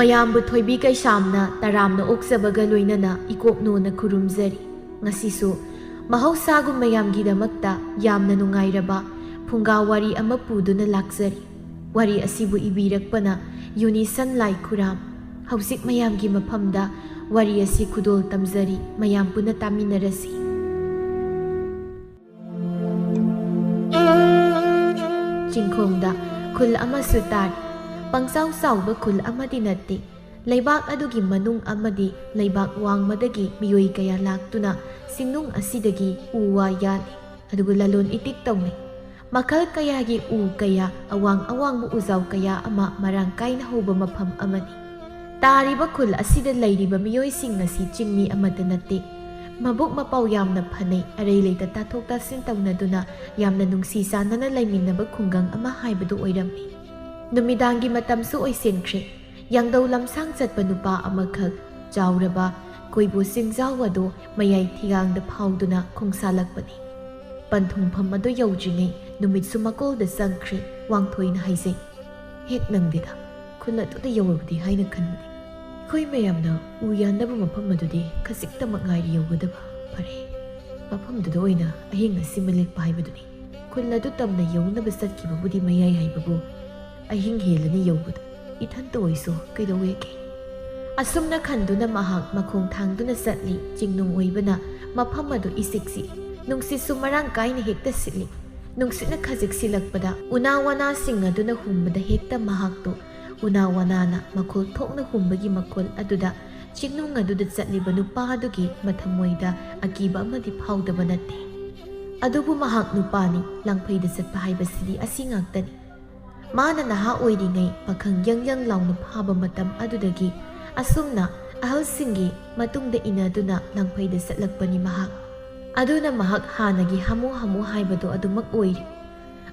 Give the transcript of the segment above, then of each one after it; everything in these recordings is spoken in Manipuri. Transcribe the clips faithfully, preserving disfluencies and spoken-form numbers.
ꯃꯌꯥꯝꯕꯨ ꯊꯣꯏꯕꯤ ꯀꯩꯁꯥꯝꯅ ꯇꯔꯥꯝꯅ ꯑꯣꯛꯆꯕꯒ ꯂꯣꯏꯅꯅ ꯏꯀꯣꯛꯅꯣꯅ ꯈꯨꯔꯨꯝꯖꯔꯤ꯫ ꯉꯁꯤꯁꯨ ꯃꯍꯧꯁꯥꯒꯨꯝ ꯃꯌꯥꯝꯒꯤꯗꯃꯛꯇ ꯌꯥꯝꯅ ꯅꯨꯡꯉꯥꯏꯔꯕ ꯐꯨꯡꯒꯥ ꯋꯥꯔꯤ ꯑꯃ ꯄꯨꯗꯨꯅ ꯂꯥꯛꯆꯔꯤ꯫ ꯋꯥꯔꯤ ꯑꯁꯤꯕꯨ ꯏꯕꯤꯔꯛꯄꯅ ꯌꯨꯅꯤꯁꯟ ꯂꯥꯏ ꯈꯨꯔꯥꯝ꯫ ꯍꯧꯖꯤꯛ ꯃꯌꯥꯝꯒꯤ ꯃꯐꯝꯗ ꯋꯥꯔꯤ ꯑꯁꯤ ꯈꯨꯗꯣꯜ ꯇꯝꯖꯔꯤ, ꯃꯌꯥꯝ ꯄꯨꯟꯅ ꯇꯥꯃꯤꯟꯅꯔꯁꯤ꯫ ꯆꯤꯡꯈꯣꯡꯗ ꯈꯨꯜ ꯑꯃꯁꯨ ꯇꯥꯔꯤ꯫ ꯄꯪꯆꯥꯎ ꯆꯥꯎꯕ ꯈꯨꯜ ꯑꯃꯗꯤ ꯅꯠꯇꯦ꯫ ꯂꯩꯕꯥꯛ ꯑꯗꯨꯒꯤ ꯃꯅꯨꯡ ꯑꯃꯗꯤ ꯂꯩꯕꯥꯛ ꯋꯥꯡꯃꯗꯒꯤ ꯃꯤꯑꯣꯏ ꯀꯌꯥ ꯂꯥꯛꯇꯨꯅ ꯆꯤꯡꯅꯨꯡ ꯑꯁꯤꯗꯒꯤ ꯎ ꯋꯥ ꯌꯥꯜꯂꯤ, ꯑꯗꯨꯒ ꯂꯂꯣꯟ ꯏꯇꯤꯛ ꯇꯧꯅꯩ꯫ ꯃꯈꯜ ꯀꯌꯥꯒꯤ ꯎ ꯀꯌꯥ, ꯑꯋꯥꯡ ꯑꯋꯥꯡꯕ ꯎꯖꯥꯎ ꯀꯌꯥ ꯑꯃ ꯃꯔꯥꯡ ꯀꯥꯏꯅ ꯍꯧꯕ ꯃꯐꯝ ꯑꯃꯅꯤ꯫ ꯇꯥꯔꯤꯕ ꯈꯨꯜ ꯑꯁꯤꯗ ꯂꯩꯔꯤꯕ ꯃꯤꯑꯣꯏꯁꯤꯡ ꯑꯁꯤ ꯆꯤꯡꯃꯤ ꯑꯃꯠꯇ ꯅꯠꯇꯦ꯫ ꯃꯕꯨꯛ ꯃꯄꯥꯎ ꯌꯥꯝꯅ ꯐꯅꯩ, ꯑꯔꯩ ꯂꯩꯇ ꯇꯥꯊꯣꯛ ꯇꯥꯁꯤꯟ ꯇꯧꯅꯗꯨꯅ ꯌꯥꯝꯅ ꯅꯨꯡꯁꯤ ꯆꯥꯟꯅꯅ ꯂꯩꯃꯤꯟꯅꯕ ꯈꯨꯡꯒꯪ ꯑꯃ ꯍꯥꯏꯕꯗꯨ ꯑꯣꯏꯔꯝꯃꯤ꯫ ꯅꯨꯃꯤꯗꯥꯡꯒꯤ ꯃꯇꯝꯁꯨ ꯑꯣꯏꯁꯤꯟꯈ꯭ꯔꯦ꯫ ꯌꯥꯡꯗꯧ ꯂꯝꯁꯥꯡ ꯆꯠꯄ ꯅꯨꯄꯥ ꯑꯃꯈꯛ, ꯆꯥꯎꯔꯕ ꯀꯣꯏꯕꯨ ꯆꯤꯡꯖꯥꯎ ꯑꯗꯨ ꯃꯌꯥꯏ ꯊꯤꯒꯥꯡꯗ ꯐꯥꯎꯗꯨꯅ ꯈꯣꯡꯁꯥꯜꯂꯛꯄꯅꯤ꯫ ꯄꯟꯊꯨꯡꯐꯝ ꯑꯗꯨ ꯌꯧꯗ꯭ꯔꯤꯉꯩ ꯅꯨꯃꯤꯠꯁꯨ ꯃꯀꯣꯜꯗ ꯆꯪꯈ꯭ꯔꯦ꯫ ꯋꯥꯡꯊꯣꯏꯅ ꯍꯥꯏꯖꯩ, "ꯍꯦꯛ ꯅꯪꯗꯦꯗ, ꯈꯨꯜ ꯑꯗꯨꯗ ꯌꯧꯔꯕꯗꯤ ꯍꯥꯏꯅ ꯈꯟꯕꯅꯤ꯫ ꯑꯩꯈꯣꯏ ꯃꯌꯥꯝꯅ ꯎ ꯌꯥꯟꯅꯕ ꯃꯐꯝ ꯑꯗꯨꯗꯤ ꯈꯖꯤꯛꯇꯃꯛ ꯉꯥꯏꯔꯦ ꯌꯧꯒꯗꯕ꯫ ꯐꯔꯦ, ꯃꯐꯝꯗꯨꯗ ꯑꯣꯏꯅ ꯑꯍꯤꯡ ꯑꯁꯤꯃ ꯂꯦꯛꯄ ꯍꯥꯏꯕꯗꯨꯅꯤ꯫ ꯈꯨꯜ ꯑꯗꯨ ꯇꯝꯅ ꯌꯧꯅꯕ ꯆꯠꯈꯤꯕꯕꯨꯗꯤ ꯃꯌꯥꯏ ꯍꯥꯏꯕꯕꯨ ꯑꯍꯤꯡ ꯍꯦꯜꯂꯅꯤ ꯌꯧꯕꯗ꯫ ꯏꯊꯟꯇ ꯑꯣꯏꯁꯨ ꯀꯩꯗꯧꯋꯦꯒꯦ?" ꯑꯁꯨꯝꯅ ꯈꯟꯗꯨꯅ ꯃꯍꯥꯛ ꯃꯈꯣꯡ ꯊꯥꯡꯗꯨꯅ ꯆꯠꯂꯤ꯫ ꯆꯤꯡꯅꯨꯡ ꯑꯣꯏꯕꯅ ꯃꯐꯝ ꯑꯗꯨ ꯏꯁꯤꯛ ꯁꯤꯛꯏ꯫ ꯅꯨꯡꯁꯤꯠꯁꯨ ꯃꯔꯥꯡ ꯀꯥꯏꯅ ꯍꯦꯛꯇ ꯁꯤꯠꯂꯤ꯫ ꯅꯨꯡꯁꯤꯠꯅ ꯈꯖꯤꯛ ꯁꯤꯜꯂꯛꯄꯗ ꯎꯅꯥ ꯋꯥꯅꯥꯁꯤꯡ ꯑꯗꯨꯅ ꯍꯨꯝꯕꯗ ꯍꯦꯛꯇ ꯃꯍꯥꯛꯇꯨ ꯎꯅꯥ ꯋꯥꯅꯥꯅ ꯃꯈꯣꯜ ꯊꯣꯛꯅ ꯍꯨꯝꯕꯒꯤ ꯃꯈꯣꯜ ꯑꯗꯨꯗ ꯆꯤꯡꯅꯨꯡ ꯑꯗꯨꯗ ꯆꯠꯂꯤꯕ ꯅꯨꯄꯥ ꯑꯗꯨꯒꯤ ꯃꯊꯃꯣꯏꯗ ꯑꯀꯤꯕ ꯑꯃꯗꯤ ꯐꯥꯎꯗꯕ ꯅꯠꯇꯦ꯫ ꯑꯗꯨꯕꯨ ꯃꯍꯥꯛ ꯅꯨꯄꯥꯅꯤ, ꯂꯥꯡꯐꯩꯗ ꯆꯠꯄ ꯍꯥꯏꯕꯁꯤꯗꯤ ꯑꯁꯤ ꯉꯥꯛꯇꯅꯤ꯫ ꯃꯥꯅ ꯅꯍꯥ ꯑꯣꯏꯔꯤꯉꯩ ꯄꯥꯈꯪ ꯌꯪ ꯌꯪ ꯂꯥꯎꯅ ꯐꯥꯕ ꯃꯇꯝ ꯑꯗꯨꯗꯒꯤ ꯑꯁꯨꯝꯅ ꯑꯍꯜꯁꯤꯡꯒꯤ ꯃꯇꯨꯡꯗ ꯏꯟꯅꯗꯨꯅ ꯂꯥꯡꯐꯩꯗ ꯆꯠꯂꯛꯄꯅꯤ ꯃꯍꯥꯛ꯫ ꯑꯗꯨꯅ ꯃꯍꯥꯛ ꯍꯥꯟꯅꯒꯤ ꯍꯥꯃꯨ ꯍꯥꯃꯨ ꯍꯥꯏꯕꯗꯨ ꯑꯗꯨꯃꯛ ꯑꯣꯏꯔꯤ꯫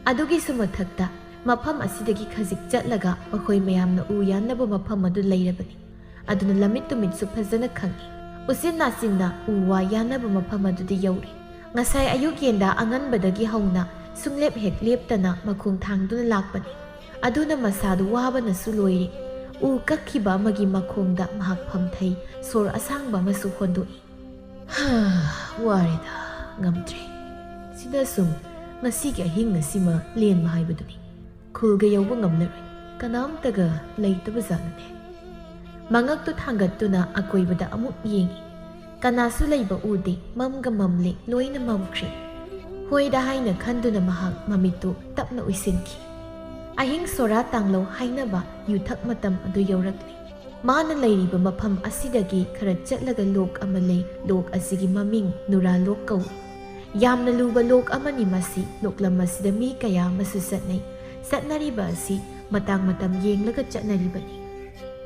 ꯑꯗꯨꯒꯤꯁꯨ ꯃꯊꯛꯇ ꯃꯐꯝ ꯑꯁꯤꯗꯒꯤ ꯈꯖꯤꯛ ꯆꯠꯂꯒ ꯃꯈꯣꯏ ꯃꯌꯥꯝꯅ ꯎ ꯌꯥꯟꯅꯕ ꯃꯐꯝ ꯑꯗꯨ ꯂꯩꯔꯕꯅꯤ꯫ ꯑꯗꯨꯅ ꯂꯝꯃꯤꯠ ꯇꯨꯃꯤꯠꯁꯨ ꯐꯖꯅ ꯈꯪꯏ꯫ ꯎꯆꯤꯟ ꯅꯥꯆꯤꯟꯅ ꯎ ꯋꯥ ꯌꯥꯟꯅꯕ ꯃꯐꯝ ꯑꯗꯨꯗ ꯌꯧꯔꯦ꯫ ꯉꯁꯥꯏ ꯑꯌꯨꯛ ꯌꯦꯟꯗꯥ ꯑꯉꯟꯕꯗꯒꯤ ꯍꯧꯅ ꯁꯨꯡꯂꯦꯞ ꯍꯦꯛ ꯂꯦꯞꯇꯅ ꯃꯈꯣꯡ ꯊꯥꯡꯗꯨꯅ ꯂꯥꯛꯄꯅꯤ꯫ ꯑꯗꯨꯅ ꯃꯁꯥꯗꯨ ꯋꯥꯕꯅꯁꯨ ꯂꯣꯏꯔꯦ꯫ ꯎ ꯀꯛꯈꯤꯕ ꯑꯃꯒꯤ ꯃꯈꯣꯡꯗ ꯃꯍꯥꯛ ꯐꯝꯊꯩ, ꯁꯣꯔ ꯑꯁꯥꯡꯕ ꯑꯃꯁꯨ ꯍꯣꯟꯗꯣꯛꯏ꯫ "ꯍꯥ, ꯋꯥꯔꯦꯗ, ꯉꯝꯗ꯭ꯔꯦ꯫ ꯁꯤꯗ ꯁꯨꯝ ꯉꯁꯤꯒꯤ ꯑꯍꯤꯡ ꯑꯁꯤꯃ ꯂꯦꯟꯕ ꯍꯥꯏꯕꯗꯨꯅꯤ꯫ ꯈꯨꯜꯒ ꯌꯧꯕ ꯉꯝꯂꯔꯣꯏ꯫ ꯀꯅꯥꯝꯇꯒ ꯂꯩꯇꯕ ꯖꯥꯠꯅꯅꯦ꯫" ꯃꯉꯛꯇꯨ ꯊꯥꯡꯒꯠꯇꯨꯅ ꯑꯀꯣꯏꯕꯗ ꯑꯃꯨꯛ ꯌꯦꯡꯏ꯫ ꯀꯅꯥꯁꯨ ꯂꯩꯕ ꯎꯗꯦ, ꯃꯝꯒ ꯃꯝꯂꯦ, ꯂꯣꯏꯅ ꯃꯝꯈ꯭ꯔꯦ꯫ ꯍꯣꯏꯗ ꯍꯥꯏꯅ ꯈꯟꯗꯨꯅ ꯃꯍꯥꯛ ꯃꯃꯤꯠꯇꯨ ꯇꯞꯅ ꯎꯏꯁꯤꯟꯈꯤ꯫ ꯑꯍꯤꯡ ꯁꯣꯔꯥ ꯇꯥꯡꯂꯧ ꯍꯥꯏꯅꯕ ꯌꯨꯊꯛ ꯃꯇꯝ ꯑꯗꯨ ꯌꯧꯔꯛꯂꯦ꯫ ꯃꯥꯅ ꯂꯩꯔꯤꯕ ꯃꯐꯝ ꯑꯁꯤꯗꯒꯤ ꯈꯔ ꯆꯠꯂꯒ ꯂꯣꯛ ꯑꯃ ꯂꯩ꯫ ꯂꯣꯛ ꯑꯁꯤꯒꯤ ꯃꯃꯤꯡ ꯅꯨꯔꯥ ꯂꯣꯛ ꯀꯧꯏ꯫ ꯌꯥꯝꯅ ꯂꯨꯕ ꯂꯣꯛ ꯑꯃꯅꯤ ꯃꯁꯤ꯫ ꯂꯣꯛꯂꯝ ꯑꯁꯤꯗ ꯃꯤ ꯀꯌꯥ ꯑꯃꯁꯨ ꯆꯠꯅꯩ꯫ ꯆꯠꯅꯔꯤꯕ ꯑꯁꯤ ꯃꯇꯥꯡ ꯃꯇꯝ ꯌꯦꯡꯂꯒ ꯆꯠꯅꯔꯤꯕꯅꯤ꯫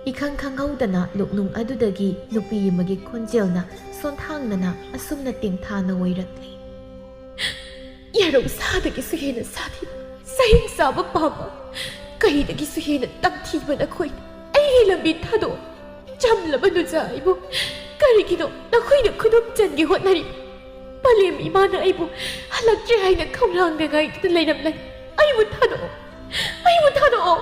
ꯏꯈꯪ ꯈꯪꯍꯧꯗꯅ ꯂꯣꯛꯅꯨꯡ ꯑꯗꯨꯗꯒꯤ ꯅꯨꯄꯤ ꯑꯃꯒꯤ ꯈꯣꯟꯖꯦꯜꯅ ꯁꯣꯟꯊꯥꯡꯅꯅ ꯑꯁꯨꯝꯅ ꯇꯦꯡꯊꯥꯅ ꯑꯣꯏꯔꯛꯂꯤ꯫ "ꯌꯥꯔꯧ ꯁꯥꯗꯒꯤꯁꯨ ꯍꯦꯟꯅ ꯁꯥꯊꯤꯕ, ꯁꯍꯤꯡ ꯆꯥꯕ ꯄꯥꯝꯕ, ꯀꯩꯗꯒꯤꯁꯨ ꯍꯦꯟꯅ ꯇꯝꯊꯤꯕ ꯅꯈꯣꯏ, ꯑꯩꯒꯤ ꯂꯝꯕꯤ ꯊꯥꯗꯣꯛꯑꯣ꯫ ꯆꯝꯂꯕ ꯅꯨꯖꯥ ꯑꯩꯕꯨ ꯀꯔꯤꯒꯤꯅꯣ ꯅꯈꯣꯏꯅ ꯈꯨꯗꯨꯝ ꯆꯟꯒꯦ ꯍꯣꯠꯅꯔꯤ? ꯄꯂꯦꯝ ꯏꯃꯥꯅ ꯑꯩꯕꯨ ꯍꯜꯂꯛꯇ꯭ꯔꯦ ꯍꯥꯏꯅ ꯈꯧꯔꯥꯡꯅ ꯉꯥꯏꯗꯨꯅ ꯂꯩꯔꯝꯂꯅꯤ꯫ ꯑꯩꯕꯨ ꯊꯥꯗꯣꯛꯑꯣ, ꯑꯩꯕꯨ ꯊꯥꯗꯣꯛꯑꯣ!"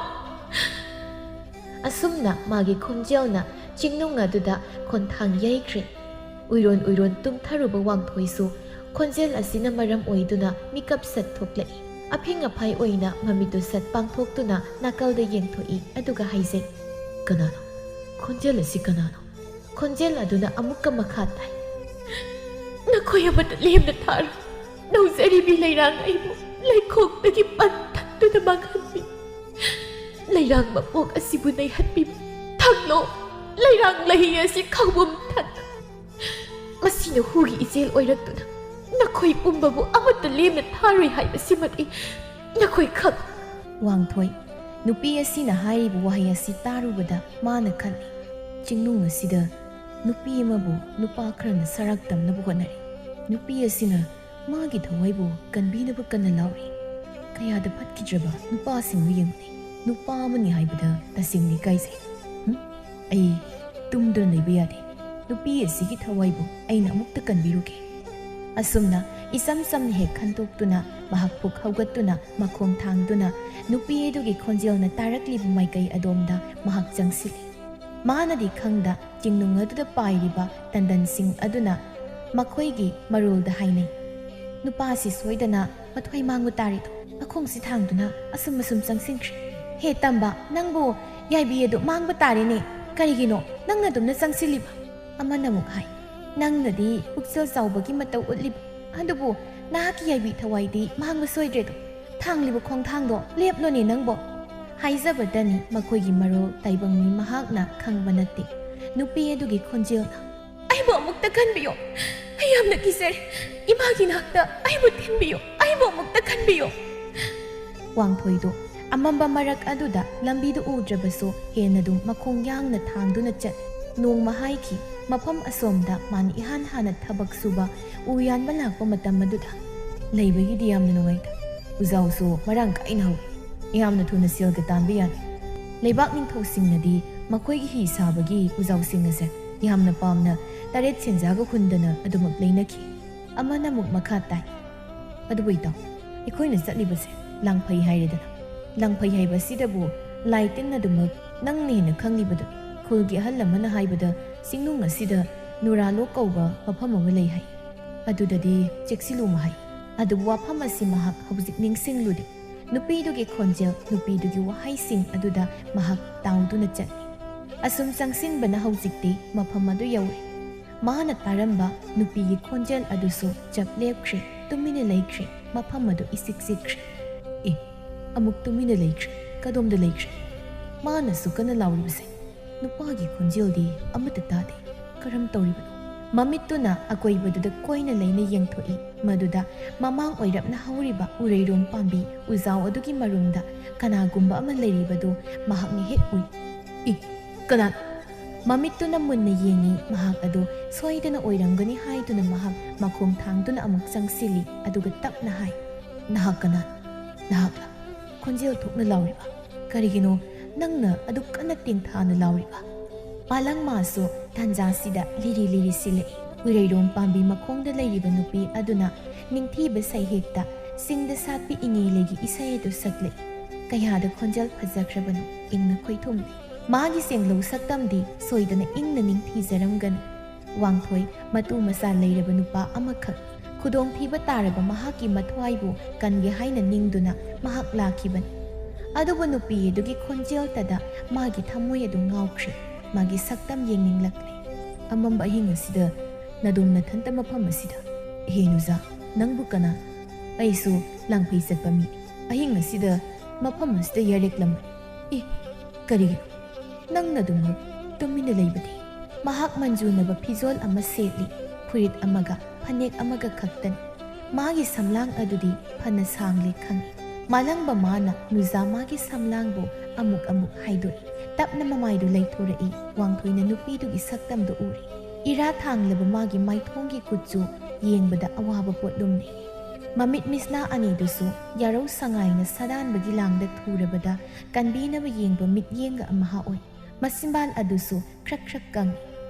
ꯑꯁꯨꯝꯅ ꯃꯥꯒꯤ ꯈꯣꯟꯖꯦꯜꯅ ꯆꯤꯡꯅꯨꯡ ꯑꯗꯨꯗ ꯈꯣꯟꯊꯥꯡ ꯌꯩꯈ꯭ꯔꯦ꯫ ꯎꯏꯔꯣꯟ ꯎꯏꯔꯣꯟ ꯇꯨꯝꯊꯔꯨꯕ ꯋꯥꯡꯊꯣꯏꯁꯨ ꯈꯣꯟꯖꯦꯜ ꯑꯁꯤꯅ ꯃꯔꯝ ꯑꯣꯏꯗꯨꯅ ꯃꯤꯀꯞ ꯁꯠ ꯊꯣꯛꯂꯛꯏ꯫ ꯑꯐꯤꯡ ꯑꯐꯥꯏ ꯑꯣꯏꯅ ꯃꯃꯤꯠꯇꯨ ꯁꯠ ꯄꯥꯡꯊꯣꯛꯇꯨꯅ ꯅꯥꯀꯜꯗ ꯌꯦꯡꯊꯣꯛꯏ, ꯑꯗꯨꯒ ꯍꯥꯏꯖꯩ, "ꯀꯅꯥꯅꯣ? ꯈꯣꯟꯖꯦꯜ ꯑꯁꯤ ꯀꯅꯥꯅꯣ?" ꯈꯣꯟꯖꯦꯜ ꯑꯗꯨꯅ ꯑꯃꯨꯛꯀ ꯃꯈꯥ ꯇꯥꯏ, "ꯅꯈꯣꯏ ꯑꯃꯠꯇ ꯂꯦꯝꯅ ꯊꯥꯔꯣꯏ꯫ ꯅꯧꯖꯔꯤꯕꯤ ꯂꯩꯔꯥꯡ ꯑꯩꯕꯨ ꯂꯩꯈꯣꯛꯇꯒꯤ ꯄꯟꯊꯛꯇꯨꯅ ꯃꯥꯡꯍꯟꯕꯤ꯫ ꯂꯩꯔꯥꯡ ꯃꯄꯣꯛ ꯑꯁꯤꯕꯨ ꯅꯩꯍꯟꯕꯤꯕ ꯊꯛꯂꯣ, ꯂꯩꯔꯥꯡ ꯂꯩꯍꯤ ꯑꯁꯤ ꯈꯧꯕꯨꯝ ꯊꯟꯅ꯫ ꯃꯁꯤꯅ ꯍꯨꯒꯤ ꯏꯆꯦꯜ ꯑꯣꯏꯔꯛꯇꯨꯅ ꯅꯈꯣꯏ ꯄꯨꯝꯕꯕꯨ ꯑꯃꯠꯇ ꯂꯦꯝꯅ ꯊꯥꯔꯣꯏ ꯍꯥꯏꯕꯁꯤꯃꯗꯤ ꯅꯈꯣꯏ ꯈꯪ꯫" ꯋꯥꯡꯊꯣꯏ, ꯅꯨꯄꯤ ꯑꯁꯤꯅ ꯍꯥꯏꯔꯤꯕ ꯋꯥꯍꯩ ꯑꯁꯤ ꯇꯥꯔꯨꯕꯗ ꯃꯥꯅ ꯈꯜꯂꯤ, "ꯆꯤꯡꯅꯨꯡ ꯑꯁꯤꯗ ꯅꯨꯄꯤ ꯑꯃꯕꯨ ꯅꯨꯄꯥ ꯈꯔꯅ ꯁꯔꯥꯛ ꯇꯝꯅꯕ ꯍꯣꯠꯅꯔꯤ꯫ ꯅꯨꯄꯤ ꯑꯁꯤꯅ ꯃꯥꯒꯤ ꯊꯋꯥꯏꯕꯨ ꯀꯟꯕꯤꯅꯕ ꯀꯟꯅ ꯂꯥꯎꯔꯤ꯫ ꯀꯌꯥꯗ ꯐꯠꯈꯤꯗ꯭ꯔꯕ ꯅꯨꯄꯥꯁꯤꯡꯕꯨ ꯌꯦꯡꯉꯨꯅꯦ꯫ ꯅꯨꯄꯥ ꯑꯃꯅꯤ ꯍꯥꯏꯕꯗ ꯇꯁꯦꯡꯅ ꯏꯀꯥꯏꯖꯩ꯫ ꯍꯨꯝ? ꯑꯩ ꯇꯨꯝꯗꯨꯅ ꯂꯩꯕ ꯌꯥꯗꯦ꯫ ꯅꯨꯄꯤ ꯑꯁꯤꯒꯤ ꯊꯋꯥꯏꯕꯨ ꯑꯩꯅ ꯑꯃꯨꯛꯇ ꯀꯟꯕꯤꯔꯨꯒꯦ꯫ ꯑꯁꯨꯝꯅ ꯏꯆꯝ ꯆꯝꯅ ꯍꯦꯛ ꯈꯟꯗꯣꯛꯇꯨꯅ ꯃꯍꯥꯛ ꯄꯨꯛ ꯍꯧꯒꯠꯇꯨꯅ ꯃꯈꯣꯡ ꯊꯥꯡꯗꯨꯅ ꯅꯨꯄꯤ ꯑꯗꯨꯒꯤ ꯈꯣꯟꯖꯦꯜꯅ ꯇꯥꯔꯛꯂꯤꯕ ꯃꯥꯏꯀꯩ ꯑꯗꯣꯝꯗ ꯃꯍꯥꯛ ꯆꯪꯁꯤꯜꯂꯤ꯫ ꯃꯥꯅꯗꯤ ꯈꯪꯗ ꯆꯤꯡꯅꯨꯡ ꯑꯗꯨꯗ ꯄꯥꯏꯔꯤꯕ ꯇꯟꯗꯟꯁꯤꯡ ꯑꯗꯨꯅ ꯃꯈꯣꯏꯒꯤ ꯃꯔꯣꯜꯗ ꯍꯥꯏꯅꯩ, "ꯅꯨꯄꯥꯁꯤ ꯁꯣꯏꯗꯅ ꯃꯊ꯭ꯋꯥꯏ ꯃꯥꯡꯕ ꯇꯥꯔꯦꯗꯣ, ꯃꯈꯣꯡꯁꯤ ꯊꯥꯡꯗꯨꯅ ꯑꯁꯨꯝ ꯑꯁꯨꯝ ꯆꯪꯁꯤꯟꯈ꯭ꯔꯦ꯫ ꯍꯦ ꯇꯝꯕ, ꯅꯪꯕꯨ ꯌꯥꯏꯕꯤ ꯑꯗꯨ ꯃꯥꯡꯕ ꯇꯥꯔꯦꯅꯦ, ꯀꯔꯤꯒꯤꯅꯣ ꯅꯪꯅ ꯑꯗꯨꯝꯅ ꯆꯪꯁꯤꯜꯂꯤꯕ?" ꯑꯃꯅ ꯑꯃꯨꯛ ꯍꯥꯏ, "ꯅꯪꯅꯗꯤ ꯄꯨꯛꯆꯦꯜ ꯆꯥꯎꯕꯒꯤ ꯃꯇꯧ ꯎꯠꯂꯤꯕ, ꯑꯗꯨꯕꯨ ꯅꯍꯥꯛꯀꯤ ꯌꯥꯏꯕꯤ ꯊꯋꯥꯏꯗꯤ ꯃꯥꯡꯕ ꯁꯣꯏꯗ꯭ꯔꯦꯗꯣ꯫ ꯊꯥꯡꯂꯤꯕ ꯈꯣꯡꯊꯥꯡꯗꯣ ꯂꯦꯞꯂꯣꯅꯦ ꯅꯪꯕꯣ!" ꯍꯥꯏꯖꯕꯗꯅꯤ ꯃꯈꯣꯏꯒꯤ ꯃꯔꯣꯜ ꯇꯥꯏꯕꯪ ꯃꯤ ꯃꯍꯥꯛꯅ ꯈꯪꯕ ꯅꯠꯇꯦ꯫ ꯅꯨꯄꯤ ꯑꯗꯨꯒꯤ ꯈꯣꯟꯖꯦꯜꯅ, "ꯑꯩꯕꯨ ꯑꯃꯨꯛꯇ ꯈꯟꯕꯤꯌꯨ, ꯑꯩ ꯌꯥꯝꯅ ꯀꯤꯖꯔꯦ, ꯏꯃꯥꯒꯤ ꯅꯥꯛꯇ ꯑꯩꯕꯨ ꯊꯤꯟꯕꯤꯌꯨ, ꯑꯩꯕꯨ ꯑꯃꯨꯛꯇ ꯈꯟꯕꯤꯌꯨ!" ꯋꯥꯡꯊꯣꯏꯗꯣ ꯑꯃꯝꯕ ꯃꯔꯛ ꯑꯗꯨꯗ ꯂꯝꯕꯤꯗꯨ ꯎꯗ꯭ꯔꯕꯁꯨ ꯍꯦꯟꯅꯗꯨꯝ ꯃꯈꯣꯡ ꯌꯥꯡꯅ ꯊꯥꯡꯗꯨꯅ ꯆꯠꯂꯤ꯫ ꯅꯣꯡꯃ ꯍꯥꯏꯈꯤ, ꯃꯐꯝ ꯑꯁꯣꯝꯗ ꯃꯥꯅ ꯏꯍꯥꯟ ꯍꯥꯟꯅ ꯊꯕꯛ ꯁꯨꯕ ꯎ ꯌꯥꯟꯕ ꯂꯥꯛꯄ ꯃꯇꯝ ꯑꯗꯨꯗ, "ꯂꯩꯕꯒꯤꯗꯤ ꯌꯥꯝꯅ ꯅꯨꯡꯉꯥꯏꯗ, ꯎꯖꯥꯎꯁꯨ ꯃꯔꯥꯡ ꯀꯥꯏꯅ ꯍꯧꯏ, ꯌꯥꯝꯅ ꯊꯨꯅ ꯁꯦꯜꯒ ꯇꯥꯟꯕ ꯌꯥꯅꯤ꯫ ꯂꯩꯕꯥꯛ ꯅꯤꯡꯊꯧꯁꯤꯡꯅꯗꯤ ꯃꯈꯣꯏꯒꯤ ꯍꯤ ꯁꯥꯕꯒꯤ ꯎꯖꯥꯎꯁꯤꯡ ꯑꯁꯦ ꯌꯥꯝꯅ ꯄꯥꯝꯅ ꯇꯔꯦꯠ ꯁꯦꯟꯖꯥꯒ ꯍꯨꯟꯗꯅ ꯑꯗꯨꯃꯛ ꯂꯩꯅꯈꯤ꯫" ꯑꯃꯅ ꯑꯃꯨꯛ ꯃꯈꯥ ꯇꯥꯏ, "ꯑꯗꯨꯕꯨ ꯏꯇꯥꯎ, ꯑꯩꯈꯣꯏꯅ ꯆꯠꯂꯤꯕꯁꯦ ꯂꯥꯡꯐꯩ ꯍꯥꯏꯔꯦꯗꯅ꯫ ꯂꯥꯡꯐꯩ ꯍꯥꯏꯕ ꯑꯁꯤꯗꯕꯨ ꯂꯥꯏ ꯇꯤꯟ ꯑꯗꯨꯃꯛ ꯅꯪꯅ ꯍꯦꯟꯅ ꯈꯪꯂꯤꯕꯗꯨꯅꯤ꯫ ꯈꯨꯜꯒꯤ ꯑꯍꯜ ꯑꯃꯅ ꯍꯥꯏꯕꯗ ꯆꯤꯡꯅꯨꯡ ꯑꯁꯤꯗ ꯅꯨꯔꯥꯂꯣꯛ ꯀꯧꯕ ꯃꯐꯝ ꯑꯃ ꯂꯩ ꯍꯥꯏ꯫ ꯑꯗꯨꯗꯗꯤ ꯆꯦꯛꯁꯤꯜꯂꯨ ꯍꯥꯏ꯫" ꯑꯗꯨꯕꯨ ꯋꯥꯐꯝ ꯑꯁꯤ ꯃꯍꯥꯛ ꯍꯧꯖꯤꯛ ꯅꯤꯡꯁꯤꯡꯂꯨꯗꯦ꯫ ꯅꯨꯄꯤꯗꯨꯒꯤ ꯈꯣꯟꯖꯦꯜ, ꯅꯨꯄꯤꯗꯨꯒꯤ ꯋꯥꯍꯩꯁꯤꯡ ꯑꯗꯨꯗ ꯃꯍꯥꯛ ꯇꯥꯎꯗꯨꯅ ꯆꯠꯂꯤ꯫ ꯑꯁꯨꯝ ꯆꯪꯁꯤꯟꯕꯅ ꯍꯧꯖꯤꯛꯇꯤ ꯃꯐꯝ ꯑꯗꯨ ꯌꯧꯔꯦ꯫ ꯃꯥꯅ ꯇꯥꯔꯝꯕ ꯅꯨꯄꯤꯒꯤ ꯈꯣꯟꯖꯦꯜ ꯑꯗꯨꯁꯨ ꯆꯞ ꯂꯦꯞꯈ꯭ꯔꯦ, ꯇꯨꯃꯤꯟꯅ ꯂꯩꯈ꯭ꯔꯦ, ꯃꯐꯝ ꯑꯗꯨ ꯏꯆꯤꯛ ꯆꯤꯛꯈ꯭ꯔꯦ꯫ ꯑꯦ, ꯑꯃꯨꯛ ꯇꯨꯃꯤꯟꯅ ꯂꯩꯈ꯭ꯔꯦ, ꯀꯗꯣꯝꯗ ꯂꯩꯈ꯭ꯔꯦ? ꯃꯥꯅꯁꯨ ꯀꯟꯅ ꯂꯥꯎꯔꯤꯕꯁꯦ? ꯅꯨꯄꯥꯒꯤ ꯈꯣꯟꯖꯦꯜꯗꯤ ꯑꯃꯠꯇ ꯇꯥꯗꯦ꯫ ꯀꯔꯝ ꯇꯧꯔꯤꯕꯅꯣ? ꯃꯃꯤꯠꯇꯨꯅ ꯑꯀꯣꯏꯕꯗꯨꯗ ꯀꯣꯏꯅ ꯂꯩꯅ ꯌꯦꯡꯊꯣꯛꯏ꯫ ꯃꯗꯨꯗ ꯃꯃꯥꯡ ꯑꯣꯏꯔꯞꯅ ꯍꯧꯔꯤꯕ ꯎꯔꯩꯔꯣꯝ ꯄꯥꯝꯕꯤ ꯎꯖꯥꯎ ꯑꯗꯨꯒꯤ ꯃꯔꯨꯝꯗ ꯀꯅꯥꯒꯨꯝꯕ ꯑꯃ ꯂꯩꯔꯤꯕꯗꯨ ꯃꯍꯥꯛꯅ ꯍꯦꯛ ꯎꯏ꯫ "ꯏ, ꯀꯅꯥ?" ꯃꯃꯤꯠꯇꯨꯅ ꯃꯨꯟꯅ ꯌꯦꯡꯉꯤ꯫ ꯃꯍꯥꯛ ꯑꯗꯨ ꯁꯣꯏꯗꯅ ꯑꯣꯏꯔꯝꯒꯅꯤ ꯍꯥꯏꯗꯨꯅ ꯃꯍꯥꯛ ꯃꯈꯣꯡ ꯊꯥꯡꯗꯨꯅ ꯑꯃꯨꯛ ꯆꯪꯁꯤꯜꯂꯤ, ꯑꯗꯨꯒ ꯇꯞꯅ ꯍꯥꯏ, "ꯅꯍꯥꯛ ꯀꯅꯥ? ꯅꯍꯥꯛꯂ? ꯈꯣꯟꯖꯦꯜ ꯊꯣꯛꯅ ꯂꯥꯎꯔꯤꯕ? ꯀꯔꯤꯒꯤꯅꯣ ꯅꯪꯅ ꯑꯗꯨꯛ ꯀꯟꯅ ꯇꯦꯡꯊꯥꯅ ꯂꯥꯎꯔꯤꯕ?" ꯃꯥꯂꯪ ꯃꯥꯁꯨ ꯇꯥꯟꯖꯥꯁꯤꯗ ꯂꯤꯔꯤ ꯂꯤꯔꯤ ꯁꯤꯜꯂꯛꯏ꯫ ꯎꯔꯩꯔꯣꯝ ꯄꯥꯝꯕꯤ ꯃꯈꯣꯡꯗ ꯂꯩꯔꯤꯕ ꯅꯨꯄꯤ ꯑꯗꯨꯅ ꯅꯤꯡꯊꯤꯕ ꯁꯩꯍꯦꯛꯇ ꯆꯤꯡꯗ ꯁꯥꯠꯄꯤ ꯏꯉꯦ ꯂꯩꯒꯤ ꯏꯁꯩ ꯑꯗꯨ ꯁꯛꯂꯛꯏ꯫ ꯀꯌꯥꯗ ꯈꯣꯟꯖꯦꯜ ꯐꯖꯈ꯭ꯔꯕꯅꯣ, ꯏꯪꯅ ꯈꯣꯏꯊꯨꯝꯅꯤ꯫ ꯃꯥꯒꯤ ꯁꯦꯡꯂꯧ ꯁꯛꯇꯝꯗꯤ ꯁꯣꯏꯗꯅ ꯏꯪꯅ ꯅꯤꯡꯊꯤꯖꯔꯝꯒꯅꯤ꯫ ꯋꯥꯡꯊꯣꯏ ꯃꯇꯨ ꯃꯆꯥ ꯂꯩꯔꯕ ꯅꯨꯄꯥ ꯑꯃꯈꯛ, ꯈꯨꯗꯣꯡꯊꯤꯕ ꯇꯥꯔꯕ ꯃꯍꯥꯛꯀꯤ ꯃꯊ꯭ꯋꯥꯏꯕꯨ ꯀꯟꯒꯦ ꯍꯥꯏꯅ ꯅꯤꯡꯗꯨꯅ ꯃꯍꯥꯛ ꯂꯥꯛꯈꯤꯕꯅꯤ꯫ ꯑꯗꯨꯕꯨ ꯅꯨꯄꯤ ꯑꯗꯨꯒꯤ ꯈꯣꯟꯖꯦꯜꯇꯗ ꯃꯥꯒꯤ ꯊꯃꯣꯏ ꯑꯗꯨ ꯉꯥꯎꯈ꯭ꯔꯦ꯫ ꯃꯥꯒꯤ ꯁꯛꯇꯝ ꯌꯦꯡꯅꯤꯡꯂꯛꯂꯦ꯫ "ꯑꯃꯝꯕ ꯑꯍꯤꯡ ꯑꯁꯤꯗ ꯅꯗꯣꯝ ꯅꯊꯟꯇ ꯃꯐꯝ ꯑꯁꯤꯗ?" "ꯍꯦ ꯅꯨꯖꯥ, ꯅꯪꯕꯨ ꯀꯅꯥ?" "ꯑꯩꯁꯨ ꯂꯥꯡꯐꯩ ꯆꯠꯄ ꯃꯤꯅꯤ꯫ ꯑꯍꯤꯡ ꯑꯁꯤꯗ ꯃꯐꯝ ꯑꯁꯤꯗ ꯌꯥꯔꯦꯛꯂꯝꯕꯅꯤ꯫ ꯑꯦ, ꯀꯔꯤꯒꯤꯅꯣ ꯅꯪꯅ ꯑꯗꯨꯃꯛ ꯇꯨꯃꯤꯟꯅ ꯂꯩꯕꯗꯤ?" ꯃꯍꯥꯛ ꯃꯟꯖꯨꯅꯕ ꯐꯤꯖꯣꯜ ꯑꯃ ꯁꯦꯠꯂꯤ, ꯐꯨꯔꯤꯠ ꯑꯃꯒ ꯐꯅꯦꯛ ꯑꯃꯒ ꯈꯛꯇꯅꯤ꯫ ꯃꯥꯒꯤ ꯁꯝꯂꯥꯡ ꯑꯗꯨꯗꯤ ꯐꯅ ꯁꯥꯡꯂꯦ ꯈꯪꯏ꯫ ꯃꯥꯂꯪꯕ ꯃꯥꯅ ꯅꯨꯖꯥ ꯃꯥꯒꯤ ꯁꯝꯂꯥꯡꯕꯨ ꯑꯃꯨꯛ ꯑꯃꯨꯛ ꯍꯥꯏꯗꯣꯛꯏ꯫ ꯇꯞꯅ ꯃꯃꯥꯏꯗꯨ ꯂꯩꯊꯣꯔꯛꯏ꯫ ꯋꯥꯡꯊꯣꯏꯅ ꯅꯨꯄꯤꯗꯨꯒꯤ ꯁꯛꯇꯝꯗꯨ ꯎꯔꯦ꯫ ꯏꯔꯥ ꯊꯥꯡꯂꯕ ꯃꯥꯒꯤ ꯃꯥꯏꯊꯣꯡꯒꯤ ꯀꯨꯠꯁꯨ ꯌꯦꯡꯕꯗ ꯑꯋꯥꯕ ꯄꯣꯠꯂꯨꯝꯅꯤ꯫ ꯃꯃꯤꯠ ꯃꯤꯁꯅꯥ ꯑꯅꯤꯗꯨꯁꯨ ꯌꯥꯔꯧ ꯁꯉꯥꯏꯅ ꯁꯥꯗꯥꯟꯕꯒꯤ ꯂꯥꯡꯗ ꯊꯨꯔꯕꯗ ꯀꯟꯕꯤꯅꯕ ꯌꯦꯡꯕ ꯃꯤꯠꯌꯦꯡꯒ ꯑꯃꯍꯥ ꯑꯣꯏ꯫ ꯃꯆꯤꯟꯕꯥꯜ ꯑꯗꯨꯁꯨ ꯈ꯭ꯔꯛ ꯈ꯭ꯔꯛ ꯀꯪꯏ꯫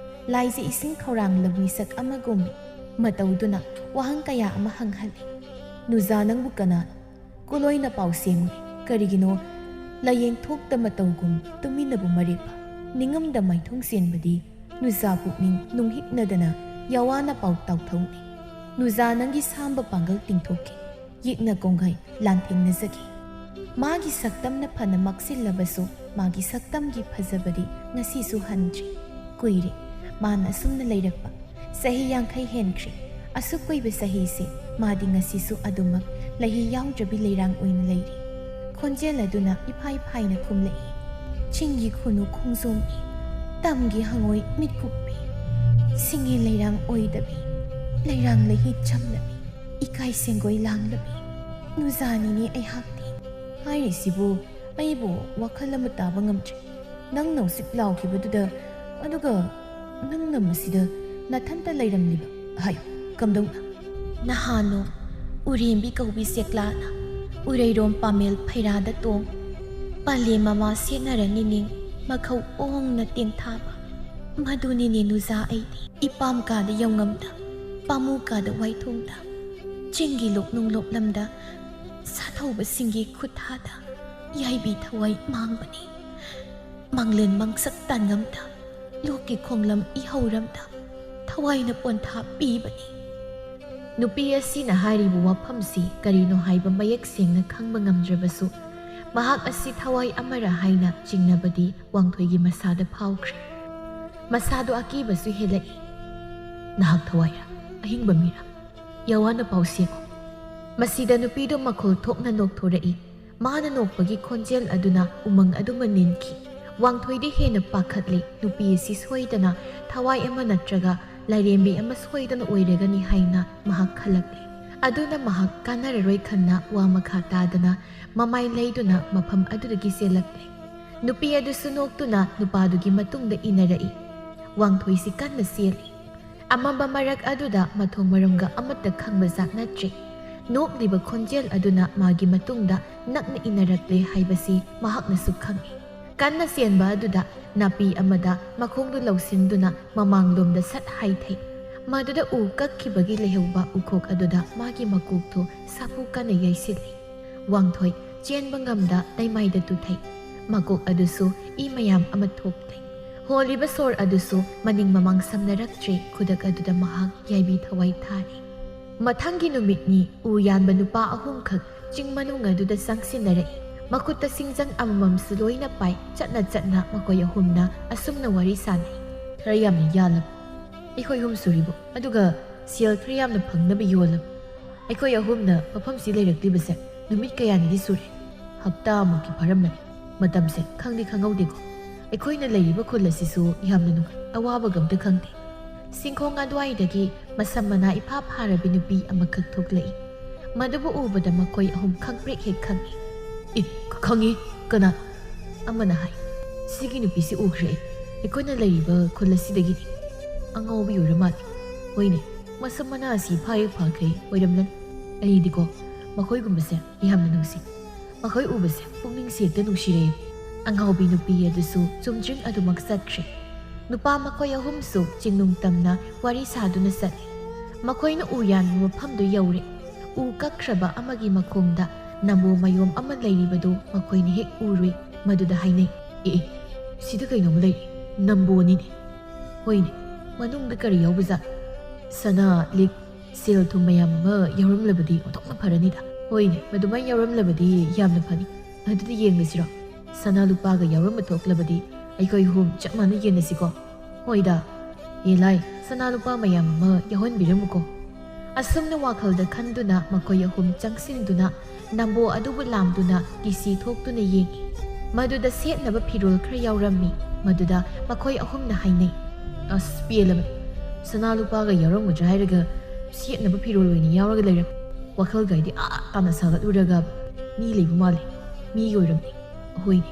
ꯂꯥꯏꯖ ꯏꯁꯤꯡ ꯈꯧꯔꯥꯡꯂꯕ ꯃꯤꯁꯛ ꯑꯃꯒꯨꯝ ꯃꯇꯧꯗꯨꯅ ꯋꯥꯍꯪ ꯀꯌꯥ ꯑꯃ ꯍꯪꯍꯜꯂꯤ꯫ "ꯅꯨꯖꯥ, ꯅꯪꯕꯨ ꯀꯅꯥꯅꯣ? ꯀꯣꯂꯣꯏꯅ ꯄꯥꯎ ꯁꯦꯡꯉꯨꯅꯦ꯫ ꯀꯔꯤꯒꯤꯅꯣ ꯂꯥꯌꯦꯡ ꯊꯣꯛꯇ ꯃꯇꯧꯒꯨꯝ ꯇꯨꯃꯤꯟꯅꯕꯨ ꯃꯔꯦꯞꯄ? ꯅꯤꯡꯉꯝꯗ ꯃꯥꯏꯊꯣꯡ ꯆꯦꯟꯕꯗꯤ ꯅꯨꯖꯥ ꯄꯨꯛꯅꯤꯡ ꯅꯨꯡꯍꯤꯛꯅꯗꯅ ꯌꯥꯋꯥꯅ ꯄꯥꯎ ꯇꯥꯎꯊꯧꯅꯤ꯫ ꯅꯨꯖꯥ, ꯅꯪꯒꯤ ꯁꯥꯝꯕ ꯄꯥꯡꯒꯜ ꯇꯤꯡꯊꯣꯛꯀꯦ꯫ ꯌꯦꯛꯅ ꯀꯣꯡꯒꯩ ꯂꯥꯟꯊꯦꯡꯅꯖꯈꯤ"꯫ ꯃꯥꯒꯤ ꯁꯛꯇꯝꯅ ꯐꯅ ꯃꯛꯁꯤꯜꯂꯕꯁꯨ ꯃꯥꯒꯤ ꯁꯛꯇꯝꯒꯤ ꯐꯖꯕꯗꯤ ꯉꯁꯤꯁꯨ ꯍꯟꯗ꯭ꯔꯤ꯫ ꯀꯨꯏꯔꯦ ꯃꯥꯅ ꯑꯁꯨꯝꯅ ꯂꯩꯔꯛꯄ꯫ ꯆꯍꯤ ꯌꯥꯡꯈꯩ ꯍꯦꯟꯈ꯭ꯔꯦ꯫ ꯑꯁꯨꯛ ꯀꯨꯏꯕ ꯆꯍꯤꯁꯦ ꯃꯥꯗꯤ ꯉꯁꯤꯁꯨ ꯑꯗꯨꯃꯛ ꯂꯩꯍꯤ ꯌꯥꯎꯗ꯭ꯔꯕꯤ ꯂꯩꯔꯥꯡ ꯑꯣꯏꯅ ꯂꯩꯔꯤ꯫ ꯈꯣꯟꯖꯦꯜ ꯑꯗꯨꯅ ꯏꯐꯥꯏ ꯐꯥꯏꯅ ꯈꯨꯝꯂꯛꯏ꯫ "ꯆꯤꯡꯒꯤ ꯈꯨꯅꯨ ꯈꯣꯡꯖꯣꯝꯅꯤ, ꯇꯝꯒꯤ ꯍꯪꯉꯣꯏ ꯃꯤꯠꯀꯨꯞꯄꯤ, ꯁꯤꯡꯒꯤ ꯂꯩꯔꯥꯡ ꯑꯣꯏꯗꯕꯤ, ꯂꯩꯔꯥꯡ ꯂꯩꯍꯤ ꯆꯝꯂꯕꯤ, ꯏꯀꯥꯏ ꯁꯦꯡꯒꯣꯏ ꯂꯥꯡꯂꯕꯤ ꯅꯨꯖꯥꯅꯤꯅꯦ ꯑꯩꯍꯥꯛꯇꯤ"꯫ ꯍꯥꯏꯔꯤꯁꯤꯕꯨ ꯑꯩꯕꯨ ꯋꯥꯈꯜ ꯑꯃ ꯇꯥꯕ ꯉꯝꯗ꯭ꯔꯦ꯫ ꯅꯪꯅ ꯍꯧꯖꯤꯛ ꯂꯥꯎꯈꯤꯕꯗꯨꯗ, ꯑꯗꯨꯒ ꯅꯪꯅ ꯃꯁꯤꯗ ꯅꯊꯟꯇ ꯂꯩꯔꯝꯂꯤꯕ? ꯍꯥꯏꯌꯨ, ꯀꯝꯗꯧꯅ? ꯅꯍꯥꯟꯅꯣ ꯎꯔꯦꯝꯕꯤ ꯀꯧꯕꯤ ꯆꯦꯛꯂꯥꯅ ꯎꯔꯩꯔꯣꯝ ꯄꯥꯃꯦꯜ ꯐꯩꯔꯥꯗ ꯇꯣꯡ, ꯄꯥꯂꯦ ꯃꯃꯥ ꯁꯦꯠꯅꯔꯅꯤ ꯅꯤꯡ ꯃꯈꯧ ꯑꯣꯡꯅ ꯇꯦꯡꯊꯥꯕ ꯃꯗꯨꯅꯤꯅꯦ ꯅꯨꯖꯥ ꯑꯩꯗꯤ꯫ ꯏꯄꯥꯝ ꯀꯥꯗ ꯌꯧꯉꯝꯗ, ꯄꯥꯃꯨ ꯀꯥꯗ ꯋꯥꯏꯊꯣꯡꯗ, ꯆꯤꯡꯒꯤ ꯂꯣꯛꯅꯨꯡ ꯂꯣꯛꯂꯝꯗ, ꯁꯥꯊꯧꯕꯁꯤꯡꯒꯤ ꯈꯨꯠꯊꯥꯗ ꯌꯥꯏꯕꯤ ꯊꯋꯥꯏ ꯃꯥꯡꯕꯅꯤ꯫ ꯃꯥꯡꯂꯦꯟ ꯃꯪꯁꯛ ꯇꯥꯟꯉꯝꯗ, ꯂꯣꯛꯀꯤ ꯈꯣꯡꯂꯝ ꯏꯍꯧꯔꯝꯗ ꯊꯋꯥꯏꯅ ꯄꯣꯟꯊꯥ ꯄꯤꯕꯅꯤ꯫ ꯅꯨꯄꯤ ꯑꯁꯤꯅ ꯍꯥꯏꯔꯤꯕ ꯋꯥꯐꯝꯁꯤ ꯀꯔꯤꯅꯣ ꯍꯥꯏꯕ ꯃꯌꯦꯛ ꯁꯦꯡꯅ ꯈꯪꯕ ꯉꯝꯗ꯭ꯔꯕꯁꯨ, ꯃꯍꯥꯛ ꯑꯁꯤ ꯊꯋꯥꯏ ꯑꯃꯔ ꯍꯥꯏꯅ ꯆꯤꯡꯅꯕꯗꯤ ꯋꯥꯡꯊꯣꯏꯒꯤ ꯃꯁꯥꯗ ꯐꯥꯎꯈ꯭ꯔꯦ꯫ ꯃꯁꯥꯗꯣ ꯑꯀꯤꯕꯁꯨ ꯍꯦꯜꯂꯛꯏ꯫ "ꯅꯍꯥꯛ ꯊꯋꯥꯏꯔ? ꯑꯍꯤꯡꯕ ꯃꯤꯔ? ꯌꯥꯋꯥꯅ ꯄꯥꯎ ꯁꯦꯡꯉꯨ꯫" ꯃꯁꯤꯗ ꯅꯨꯄꯤꯗꯨ ꯃꯈꯣꯜ ꯊꯣꯛꯅ ꯅꯣꯛꯊꯣꯔꯛꯏ꯫ ꯃꯥꯅ ꯅꯣꯛꯄꯒꯤ ꯈꯣꯟꯖꯦꯜ ꯑꯗꯨꯅ ꯎꯃꯪ ꯑꯗꯨꯃ ꯅꯤꯟꯈꯤ꯫ ꯋꯥꯡꯊꯣꯏꯗꯤ ꯍꯦꯟꯅ ꯄꯥꯈꯠꯂꯤ꯫ ꯅꯨꯄꯤ ꯑꯁꯤ ꯁꯣꯏꯗꯅ ꯊꯋꯥꯏ ꯑꯃ ꯅꯠꯇ꯭ꯔꯒ ꯂꯥꯏꯔꯦꯝꯕꯤ ꯑꯃ ꯁꯣꯏꯗꯅ ꯑꯣꯏꯔꯒꯅꯤ ꯍꯥꯏꯅ ꯃꯍꯥꯛ ꯈꯜꯂꯛꯂꯤ꯫ ꯑꯗꯨꯅ ꯃꯍꯥꯛ ꯀꯥꯟꯅꯔꯔꯣꯏ ꯈꯟꯅ ꯋꯥ ꯃꯈꯥ ꯇꯥꯗꯅ ꯃꯃꯥꯏ ꯂꯩꯗꯨꯅ ꯃꯐꯝ ꯑꯗꯨꯗꯒꯤ ꯆꯦꯜꯂꯛꯂꯦ꯫ ꯅꯨꯄꯤ ꯑꯗꯨꯁꯨ ꯅꯣꯛꯇꯨꯅ ꯅꯨꯄꯥꯗꯨꯒꯤ ꯃꯇꯨꯡꯗ ꯏꯟꯅꯔꯛꯏ꯫ ꯋꯥꯡꯊꯣꯏꯁꯤ ꯀꯟꯅ ꯆꯦꯜꯂꯤ꯫ ꯑꯃꯝꯕ ꯃꯔꯛ ꯑꯗꯨꯗ ꯃꯊꯣꯡ ꯃꯔꯝꯒ ꯑꯃꯠꯇ ꯈꯪꯕ ꯖꯥꯠ ꯅꯠꯇ꯭ꯔꯤ꯫ ꯅꯣꯛꯂꯤꯕ ꯈꯣꯟꯖꯦꯜ ꯑꯗꯨꯅ ꯃꯥꯒꯤ ꯃꯇꯨꯡꯗ ꯅꯛꯅ ꯏꯟꯅꯔꯛꯂꯦ ꯍꯥꯏꯕꯁꯤ ꯃꯍꯥꯛꯅꯁꯨ ꯈꯪꯏ꯫ ꯀꯟꯅ ꯆꯦꯟꯕ ꯑꯗꯨꯗ ꯅꯥꯄꯤ ꯑꯃꯗ ꯃꯈꯣꯡꯗꯨ ꯂꯧꯁꯤꯟꯗꯨꯅ ꯃꯃꯥꯡꯂꯣꯝꯗ ꯁꯠ ꯍꯥꯏꯊꯩ꯫ ꯃꯗꯨꯗ ꯎ ꯀꯛꯈꯤꯕꯒꯤ ꯂꯩꯍꯧꯕ ꯎꯈꯣꯛ ꯑꯗꯨꯗ ꯃꯥꯒꯤ ꯃꯀꯣꯛꯇꯨ ꯁꯥꯐꯨ ꯀꯟꯅ ꯌꯩꯁꯤꯜꯂꯤ꯫ ꯋꯥꯡꯊꯣꯏ ꯆꯦꯟꯕ ꯉꯝꯗ ꯂꯩꯃꯥꯏꯗ ꯇꯨꯊꯩ꯫ ꯃꯀꯣꯛ ꯑꯗꯨꯁꯨ ꯏ ꯃꯌꯥꯝ ꯑꯃ ꯊꯣꯛꯂꯩ꯫ ꯍꯣꯜꯂꯤꯕ ꯁꯣꯔ ꯑꯗꯨꯁꯨ ꯃꯅꯤꯡ ꯃꯃꯥꯡ ꯁꯝꯅꯔꯛꯇ꯭ꯔꯦ꯫ ꯈꯨꯗꯛ ꯑꯗꯨꯗ ꯃꯍꯥꯛ ꯌꯥꯏꯕꯤ ꯊꯋꯥꯏ ꯊꯥꯔꯦ꯫ ꯃꯊꯪꯒꯤ ꯅꯨꯃꯤꯠꯅꯤ ꯎ ꯌꯥꯟꯕ ꯅꯨꯄꯥ ꯑꯍꯨꯝꯈꯛ ꯆꯤꯡ ꯃꯅꯨꯡ ꯑꯗꯨꯗ ꯆꯪꯁꯤꯟꯅꯔꯛꯏ꯫ ꯃꯈꯨꯠꯇ ꯁꯤꯡꯖꯪ ꯑꯃꯃꯝꯁꯨ ꯂꯣꯏꯅ ꯄꯥꯏ꯫ ꯆꯠꯅ ꯆꯠꯅ ꯃꯈꯣꯏ ꯑꯍꯨꯝꯅ ꯑꯁꯨꯝꯅ ꯋꯥꯔꯤ ꯁꯥꯅꯩ꯫ "ꯈꯔ ꯌꯥꯝꯅ ꯌꯥꯜꯂꯕ ꯑꯩꯈꯣꯏ ꯑꯍꯨꯝ ꯁꯨꯔꯤꯕꯣ? ꯑꯗꯨꯒ ꯁꯦꯜ ꯈꯔ ꯌꯥꯝꯅ ꯐꯪꯅꯕ ꯌꯣꯜꯂꯕ? ꯑꯩꯈꯣꯏ ꯑꯍꯨꯝꯅ ꯃꯐꯝꯁꯤ ꯂꯩꯔꯛꯂꯤꯕꯁꯦ ꯅꯨꯃꯤꯠ ꯀꯌꯥꯅꯤꯗꯤ ꯁꯨꯔꯦ꯫ ꯍꯞꯇꯥꯃꯨꯛꯀꯤ ꯐꯥꯔꯝꯃꯅꯤ꯫ ꯃꯇꯝꯁꯦ ꯈꯪꯗꯤ ꯈꯪꯍꯧꯗꯦꯀꯣ꯫ ꯑꯩꯈꯣꯏꯅ ꯂꯩꯔꯤꯕ ꯈꯨꯜ ꯑꯁꯤꯁꯨ ꯌꯥꯝꯅ ꯅꯨꯡꯉꯥꯏ, ꯑꯋꯥꯕꯒ ꯑꯝꯇ ꯈꯪꯗꯦ꯫" ꯁꯤꯡꯈꯣꯡ ꯑꯗꯨꯋꯥꯏꯗꯒꯤ ꯃꯁꯝ ꯃꯅꯥ ꯏꯐꯥ ꯐꯥꯔꯕꯤ ꯅꯨꯄꯤ ꯑꯃꯈꯛ ꯊꯣꯛꯂꯛꯏ꯫ ꯃꯗꯨꯕꯨ ꯎꯕꯗ ꯃꯈꯣꯏ ꯑꯍꯨꯝ ꯈꯪꯄ꯭ꯔꯦꯛ ꯍꯦꯛ ꯈꯪꯏ꯫ "ꯑꯦ, ꯈꯪꯉꯤ꯫ ꯀꯅꯥ?" ꯑꯃꯅ ꯍꯥꯏ꯫ "ꯁꯤꯒꯤ ꯅꯨꯄꯤꯁꯤ ꯎꯈ꯭ꯔꯦ ꯑꯩ꯫ ꯑꯩꯈꯣꯏꯅ ꯂꯩꯔꯤꯕ ꯈꯨꯜ ꯑꯁꯤꯗꯒꯤꯅꯤ꯫ ꯑꯉꯥꯎꯕꯤ ꯑꯣꯏꯔ ꯃꯥꯜꯂꯦ꯫ ꯍꯣꯏꯅꯦ, ꯃꯁꯝ ꯃꯅꯥ ꯑꯁꯤ ꯐꯥ ꯍꯦꯛ ꯐꯥꯈ꯭ꯔꯦ ꯑꯣꯏꯔꯝꯂꯅꯤ꯫ ꯑꯩꯗꯤꯀꯣ ꯃꯈꯣꯏꯒꯨꯝꯕꯁꯦ ꯌꯥꯝꯅ ꯅꯨꯡꯁꯤ꯫ ꯃꯈꯣꯏ ꯎꯕꯁꯦ ꯄꯨꯛꯅꯤꯡꯁꯦ ꯍꯦꯛꯇ ꯅꯨꯡꯁꯤꯔꯛꯑꯦ꯫" ꯑꯉꯥꯎꯕꯤ ꯅꯨꯄꯤ ꯑꯗꯨꯁꯨ ꯆꯨꯝꯗ꯭ꯔꯤꯡ ꯑꯗꯨꯃꯛ ꯆꯠꯈ꯭ꯔꯦ꯫ ꯅꯨꯄꯥ ꯃꯈꯣꯏ ꯑꯍꯨꯝꯁꯨ ꯆꯤꯡꯅꯨꯡ ꯇꯝꯅ ꯋꯥꯔꯤ ꯁꯥꯗꯨꯅ ꯆꯠꯂꯤ꯫ ꯃꯈꯣꯏꯅ ꯎ ꯌꯥꯟꯕ ꯃꯐꯝꯗꯨ ꯌꯧꯔꯦ꯫ ꯎ ꯀꯛꯈ꯭ꯔꯕ ꯑꯃꯒꯤ ꯃꯈꯣꯡꯗ ꯅꯝꯕꯣ ꯃꯌꯣꯝ ꯑꯃ ꯂꯩꯔꯤꯕꯗꯨ ꯃꯈꯣꯏꯅ ꯍꯦꯛ ꯎꯔꯨꯏ꯫ ꯃꯗꯨꯗ ꯍꯥꯏꯅꯩ, "ꯑꯦ, ꯑꯦ, ꯁꯤꯗ ꯀꯩꯅꯣꯝꯃ ꯂꯩꯔꯤ, ꯅꯝꯕꯣꯅꯤꯅꯦ꯫ ꯍꯣꯏꯅꯦ, ꯃꯅꯨꯡꯗ ꯀꯔꯤ ꯌꯥꯎꯕꯖꯥꯠ? ꯁꯅꯥ, ꯂꯤꯛ, ꯁꯦꯜ ꯊꯨꯝ ꯃꯌꯥꯝ ꯑꯃ ꯌꯥꯎꯔꯝꯂꯕꯗꯤ ꯑꯣꯟꯊꯣꯛꯅ ꯐꯔꯅꯤꯗ꯫ ꯍꯣꯏꯅꯦ, ꯃꯗꯨꯃꯥꯏꯅ ꯌꯥꯎꯔꯝꯂꯕꯗꯤ ꯌꯥꯝꯅ ꯐꯅꯤ꯫ ꯑꯗꯨꯗꯤ ꯌꯦꯡꯂꯁꯤꯔꯣ? ꯁꯅꯥ ꯂꯨꯄꯥꯒ ꯌꯥꯎꯔꯝꯕ ꯊꯣꯛꯂꯕꯗꯤ ꯑꯩꯈꯣꯏ ꯑꯍꯨꯝ ꯆꯞ ꯃꯥꯟꯅ ꯌꯦꯡꯂꯁꯤꯀꯣ?" "ꯍꯣꯏꯗ, ꯑꯦ ꯂꯥꯏ, ꯁꯅꯥ ꯂꯨꯄꯥ ꯃꯌꯥꯝ ꯑꯃ ꯌꯥꯎꯍꯟꯕꯤꯔꯝꯃꯨꯀꯣ꯫" ꯑꯁꯨꯝꯅ ꯋꯥꯈꯜꯗ ꯈꯟꯗꯨꯅ ꯃꯈꯣꯏ ꯑꯍꯨꯝ ꯆꯪꯁꯤꯟꯗꯨꯅ ꯅꯝꯕꯣ ꯑꯗꯨꯕꯨ ꯂꯥꯝꯗꯨꯅ ꯀꯤꯁꯤ ꯊꯣꯛꯇꯨꯅ ꯌꯦꯡꯏ꯫ ꯃꯗꯨꯗ ꯁꯦꯠꯅꯕ ꯐꯤꯔꯣꯜ ꯈꯔ ꯌꯥꯎꯔꯝꯃꯤ꯫ ꯃꯗꯨꯗ ꯃꯈꯣꯏ ꯑꯍꯨꯝꯅ ꯍꯥꯏꯅꯩ, "ꯑꯁ, ꯄꯦꯜꯂꯕꯅꯤ꯫ ꯁꯅꯥ ꯂꯨꯄꯥꯒ ꯌꯥꯎꯔꯝꯒꯗ꯭ꯔꯥ ꯍꯥꯏꯔꯒ ꯁꯦꯠꯅꯕ ꯐꯤꯔꯣꯜ ꯑꯣꯏꯅ ꯌꯥꯎꯔꯒ ꯂꯩꯔꯝꯃꯤ꯫ ꯋꯥꯈꯜꯒꯗꯤ ꯑꯥ ꯇꯥꯅ ꯁꯥꯒꯠꯂꯨꯔꯒ ꯃꯤ ꯂꯩꯕ ꯃꯥꯜꯂꯤ꯫ ꯃꯤꯒꯤ ꯑꯣꯏꯔꯝꯅꯤ꯫ ꯑꯍꯣꯏꯅꯦ꯫"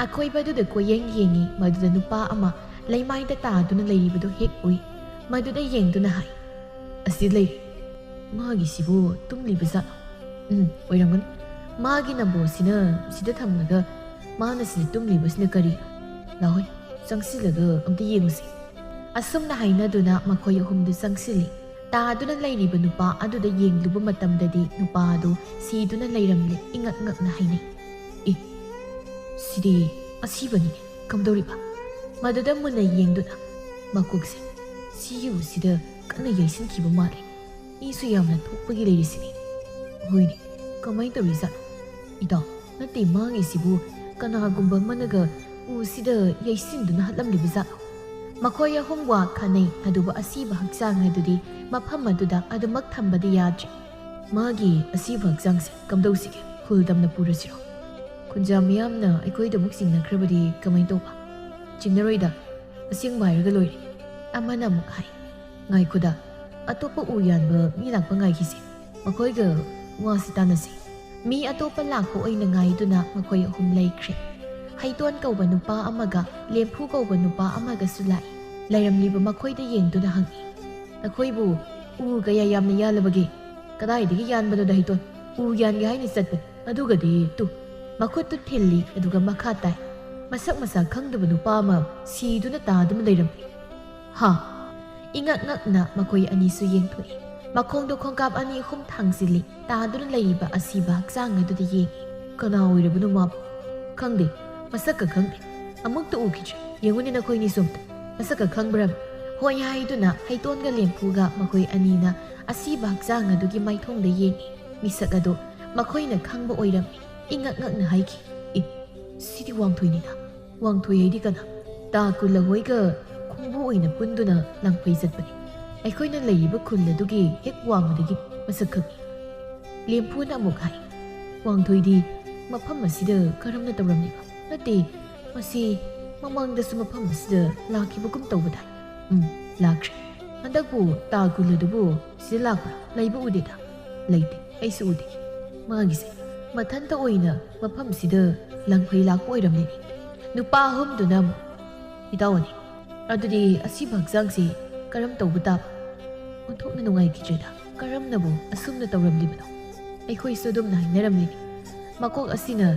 ꯑꯀꯣꯏꯕꯗꯨꯗ ꯀꯣꯏꯌꯦꯡ ꯌꯦꯡꯏ꯫ ꯃꯗꯨꯗ ꯅꯨꯄꯥ ꯑꯃ ꯂꯩꯃꯥꯏꯗ ꯇꯥꯗꯨꯅ ꯂꯩꯔꯤꯕꯗꯨ ꯍꯦꯛ ꯎꯏ꯫ ꯃꯗꯨꯗ ꯌꯦꯡꯗꯨꯅ ꯍꯥꯏ, "ꯑꯁꯤ ꯂꯩꯔꯦ꯫ ꯃꯥꯒꯤꯁꯤꯕꯨ ꯇꯨꯝꯂꯤꯕ ꯖꯥꯠꯂꯣ? ꯎꯝ, ꯑꯣꯏꯔꯝꯒꯅꯤ꯫ ꯃꯥꯒꯤ ꯅꯝꯕꯣꯁꯤꯅ ꯁꯤꯗ ꯊꯝꯂꯒ ꯃꯥꯅ ꯁꯤꯗ ꯇꯨꯝꯂꯤꯕꯁꯤꯅ ꯀꯔꯤ? ꯂꯥꯍꯣꯏ, ꯆꯪꯁꯤꯜꯂꯒ ꯑꯝꯇ ꯌꯦꯡꯉꯨꯁꯤ꯫" ꯑꯁꯨꯝꯅ ꯍꯥꯏꯅꯗꯨꯅ ꯃꯈꯣꯏ ꯑꯍꯨꯝꯗꯨ ꯆꯪꯁꯤꯜꯂꯤ꯫ ꯇꯥꯗꯨꯅ ꯂꯩꯔꯤꯕ ꯅꯨꯄꯥ ꯑꯗꯨꯗ ꯌꯦꯡꯂꯨꯕ ꯃꯇꯝꯗꯗꯤ ꯅꯨꯄꯥ ꯑꯗꯨ ꯁꯤꯗꯨꯅ ꯂꯩꯔꯝꯂꯦ꯫ ꯏꯉꯛ ꯉꯛꯅ ꯍꯥꯏꯅꯩ, "ꯑꯦ, ꯁꯤꯗꯤ ꯑꯁꯤꯕꯅꯤꯅꯦ꯫ ꯀꯝꯗꯧꯔꯤꯕ?" ꯃꯗꯨꯗ ꯃꯨꯟꯅ ꯌꯦꯡꯗꯨꯅ, "ꯃꯀꯣꯛꯁꯦ ꯁꯤꯒꯤ ꯎꯁꯤꯗ ꯀꯟꯅ ꯌꯩꯁꯤꯟꯈꯤꯕ ꯃꯥꯜꯂꯦ꯫ ꯃꯤꯁꯨ ꯌꯥꯝꯅ ꯊꯣꯛꯄꯒꯤ ꯂꯩꯔꯤꯁꯤꯅꯦ꯫ ꯍꯣꯏꯅꯦ, ꯀꯃꯥꯏꯅ ꯇꯧꯔꯤꯖꯥꯠꯅꯣ? ꯏꯇꯥꯎ, ꯅꯠꯇꯦ, ꯃꯥꯒꯤꯁꯤꯕꯨ ꯀꯅꯥꯒꯨꯝꯕ ꯑꯃꯅꯒ ꯎꯁꯤꯗ ꯌꯩꯁꯤꯟꯗꯨꯅ ꯍꯥꯠꯂꯝꯂꯤꯕ ꯖꯥꯠꯂꯣ?" ꯃꯈꯣꯏ ꯑꯍꯨꯝ ꯋꯥ ꯈꯟꯅꯩ, ꯑꯗꯨꯕꯨ ꯑꯁꯤꯕ ꯍꯛꯆꯥꯡ ꯑꯗꯨꯗꯤ ꯃꯐꯝ ꯑꯗꯨꯗ ꯑꯗꯨꯃꯛ ꯊꯝꯕꯗꯤ ꯌꯥꯗ꯭ꯔꯦ꯫ "ꯃꯥꯒꯤ ꯑꯁꯤꯕ ꯍꯛꯆꯥꯡꯁꯦ ꯀꯝꯗꯧꯁꯤꯒꯦ? ꯈꯨꯜ ꯇꯝꯅ ꯄꯨꯔꯁꯤꯔꯣ? ꯈꯨꯟꯖꯥ ꯃꯤꯌꯥꯝꯅ ꯑꯩꯈꯣꯏꯗꯃꯛ ꯆꯤꯡꯅꯈ꯭ꯔꯕꯗꯤ ꯀꯃꯥꯏꯅ ꯇꯧꯕ? ꯆꯤꯡꯅꯔꯣꯏꯗ, ꯑꯁꯦꯡꯕ ꯍꯥꯏꯔꯒ ꯂꯣꯏꯔꯦ꯫" ꯑꯃꯅ ꯑꯃꯨꯛ ꯍꯥꯏ, "ꯉꯥꯏꯈꯣꯗ, ꯑꯇꯣꯞꯄ ꯎ ꯌꯥꯟꯕ ꯃꯤ ꯂꯥꯛꯄ ꯉꯥꯏꯈꯤꯁꯦ꯫ ꯃꯈꯣꯏꯒ ꯋꯥꯁꯤ ꯇꯥꯟꯅꯁꯤ꯫" ꯃꯤ ꯑꯇꯣꯞꯄ ꯂꯥꯛꯄ ꯑꯣꯏꯅ ꯉꯥꯏꯗꯨꯅ ꯃꯈꯣꯏ ꯑꯍꯨꯝ ꯂꯩꯈ꯭ꯔꯦ꯫ ꯍꯩꯇꯣꯟ ꯀꯧꯕ ꯅꯨꯄꯥ ꯑꯃꯒ ꯂꯦꯝꯐꯨ ꯀꯧꯕ ꯅꯨꯄꯥ ꯑꯃꯒꯁꯨ ꯂꯥꯛꯏ꯫ ꯂꯩꯔꯝꯂꯤꯕ ꯃꯈꯣꯏꯗ ꯌꯦꯡꯗꯨꯅ ꯍꯪꯏ, "ꯅꯈꯣꯏꯕꯨ ꯎ ꯀꯌꯥ ꯌꯥꯝꯅ ꯌꯥꯜꯂꯕꯒꯦ?" "ꯀꯗꯥꯏꯗꯒꯤ ꯌꯥꯟꯕꯅꯣꯗ ꯍꯩꯇꯣꯟ? ꯎ ꯌꯥꯟꯒꯦ ꯍꯥꯏꯅ ꯆꯠꯄꯅꯤ꯫ ꯑꯗꯨꯒꯗꯤ ꯇꯨ, ꯃꯈꯨꯠꯇꯨ ꯊꯤꯜꯂꯤ, ꯑꯗꯨꯒ ꯃꯈꯥ ꯇꯥꯏ, ꯃꯁꯛ ꯃꯁꯥ ꯈꯪꯗꯕ ꯅꯨꯄꯥ ꯑꯃ ꯁꯤꯗꯨꯅ ꯇꯥꯗꯨꯅ ꯂꯩꯔꯝꯃꯤ꯫ ꯍꯥ? ꯏꯉꯛ ꯉꯛꯅ ꯃꯈꯣꯏ ꯑꯅꯤꯁꯨ ꯌꯦꯡꯊꯣꯛꯏ꯫ ꯃꯈꯣꯡꯗꯣ ꯈꯣꯡꯀꯥꯞ ꯑꯅꯤ ꯑꯍꯨꯝ ꯊꯥꯡꯖꯤꯜꯂꯤ꯫ ꯇꯥꯗꯨꯅ ꯂꯩꯔꯤꯕ ꯑꯁꯤꯕ ꯍꯛꯆꯥꯡ ꯑꯗꯨꯗ ꯌꯦꯡꯉꯤ꯫ "ꯀꯅꯥ ꯑꯣꯏꯔꯕꯅꯣ ꯃꯥꯕꯨ?" "ꯈꯪꯗꯦ, ꯃꯁꯛꯀ ꯈꯪꯗꯦ꯫ ꯑꯃꯨꯛꯇ ꯎꯈꯤꯗ꯭ꯔꯦ꯫ ꯌꯦꯡꯉꯨꯅꯦ ꯅꯈꯣꯏꯅꯤꯁꯨ ꯑꯝꯇ꯫ ꯃꯁꯛꯀ ꯈꯪꯕ꯭ꯔꯥ?" ꯍꯣꯏ ꯍꯥꯏꯗꯨꯅ ꯍꯩꯇꯣꯟꯒ ꯂꯦꯝꯐꯨꯒ ꯃꯈꯣꯏ ꯑꯅꯤꯅ ꯑꯁꯤꯕ ꯍꯛꯆꯥꯡ ꯑꯗꯨꯒꯤ ꯃꯥꯏꯊꯣꯡꯗ ꯌꯦꯡꯉꯤ꯫ ꯃꯤꯁꯛ ꯑꯗꯣ ꯃꯈꯣꯏꯅ ꯈꯪꯕ ꯑꯣꯏꯔꯝꯃꯤ꯫ ꯏꯉꯛ ꯉꯛꯅ ꯍꯥꯏꯈꯤ, "ꯑꯦ, ꯁꯤꯗꯤ ꯋꯥꯡꯊꯣꯏꯅꯤꯅ꯫ ꯋꯥꯡꯊꯣꯏ ꯍꯥꯏꯗꯤ ꯀꯅꯥ?" "ꯇꯥ ꯀꯨꯜꯂ ꯍꯣꯏꯒ ꯈꯣꯡꯕꯨ ꯑꯣꯏꯅ ꯄꯨꯟꯗꯨꯅ ꯂꯥꯡꯐꯩ ꯆꯠꯄꯅꯤ꯫ ꯑꯩꯈꯣꯏꯅ ꯂꯩꯔꯤꯕ ꯈꯨꯜ ꯑꯗꯨꯒꯤ ꯍꯦꯛ ꯋꯥꯡꯃꯗꯒꯤ ꯃꯁꯛ ꯈꯪꯉꯤ꯫" ꯂꯦꯝꯐꯨꯅ ꯑꯃꯨꯛ ꯍꯥꯏ, "ꯋꯥꯡꯊꯣꯏꯗꯤ ꯃꯐꯝ ꯑꯁꯤꯗ ꯀꯔꯝꯅ ꯇꯧꯔꯝꯂꯤꯕ? ꯅꯠꯇꯦ, ꯃꯁꯤ ꯃꯃꯥꯡꯗꯁꯨ ꯃꯐꯝ ꯑꯁꯤꯗ ꯂꯥꯛꯈꯤꯕꯒꯨꯝ ꯇꯧꯕꯗꯥꯏ?" "ꯎꯝ, ꯂꯥꯛꯈ꯭ꯔꯦ꯫ ꯍꯟꯗꯛꯄꯨ ꯇꯥ ꯀꯨꯜꯂꯗꯨꯕꯨ ꯁꯤꯗ ꯂꯥꯛꯄ꯭ꯔꯥ? ꯂꯩꯕ ꯎꯗꯦꯗ꯫" "ꯂꯩꯇꯦ, ꯑꯩꯁꯨ ꯎꯗꯦ꯫ ꯃꯥꯒꯤꯁꯦ ꯃꯊꯟꯇ ꯑꯣꯏꯅ ꯃꯐꯝꯁꯤꯗ ꯂꯥꯡꯐꯩ ꯂꯥꯛꯄ ꯑꯣꯏꯔꯝꯂꯤꯅꯦ꯫ ꯅꯨꯄꯥ ꯑꯍꯨꯝꯗꯨꯅ ꯑꯃꯨꯛ, ꯏꯇꯥꯎ ꯑꯅꯤ, ꯑꯗꯨꯗꯤ ꯑꯁꯤꯕ ꯍꯛꯆꯥꯡꯁꯤ ꯀꯔꯝ ꯇꯧꯕ ꯇꯥꯕ? ꯑꯣꯟꯊꯣꯛꯅ ꯅꯨꯡꯉꯥꯏꯈꯤꯗ꯭ꯔꯦꯗ꯫ ꯀꯔꯝꯅꯕꯨ ꯑꯁꯨꯝꯅ ꯇꯧꯔꯝꯂꯤꯕꯅꯣ? ꯑꯩꯈꯣꯏꯁꯨ ꯑꯗꯨꯝꯅ ꯍꯥꯏꯅꯔꯝꯂꯤꯅꯤ꯫ ꯃꯀꯣꯛ ꯑꯁꯤꯅ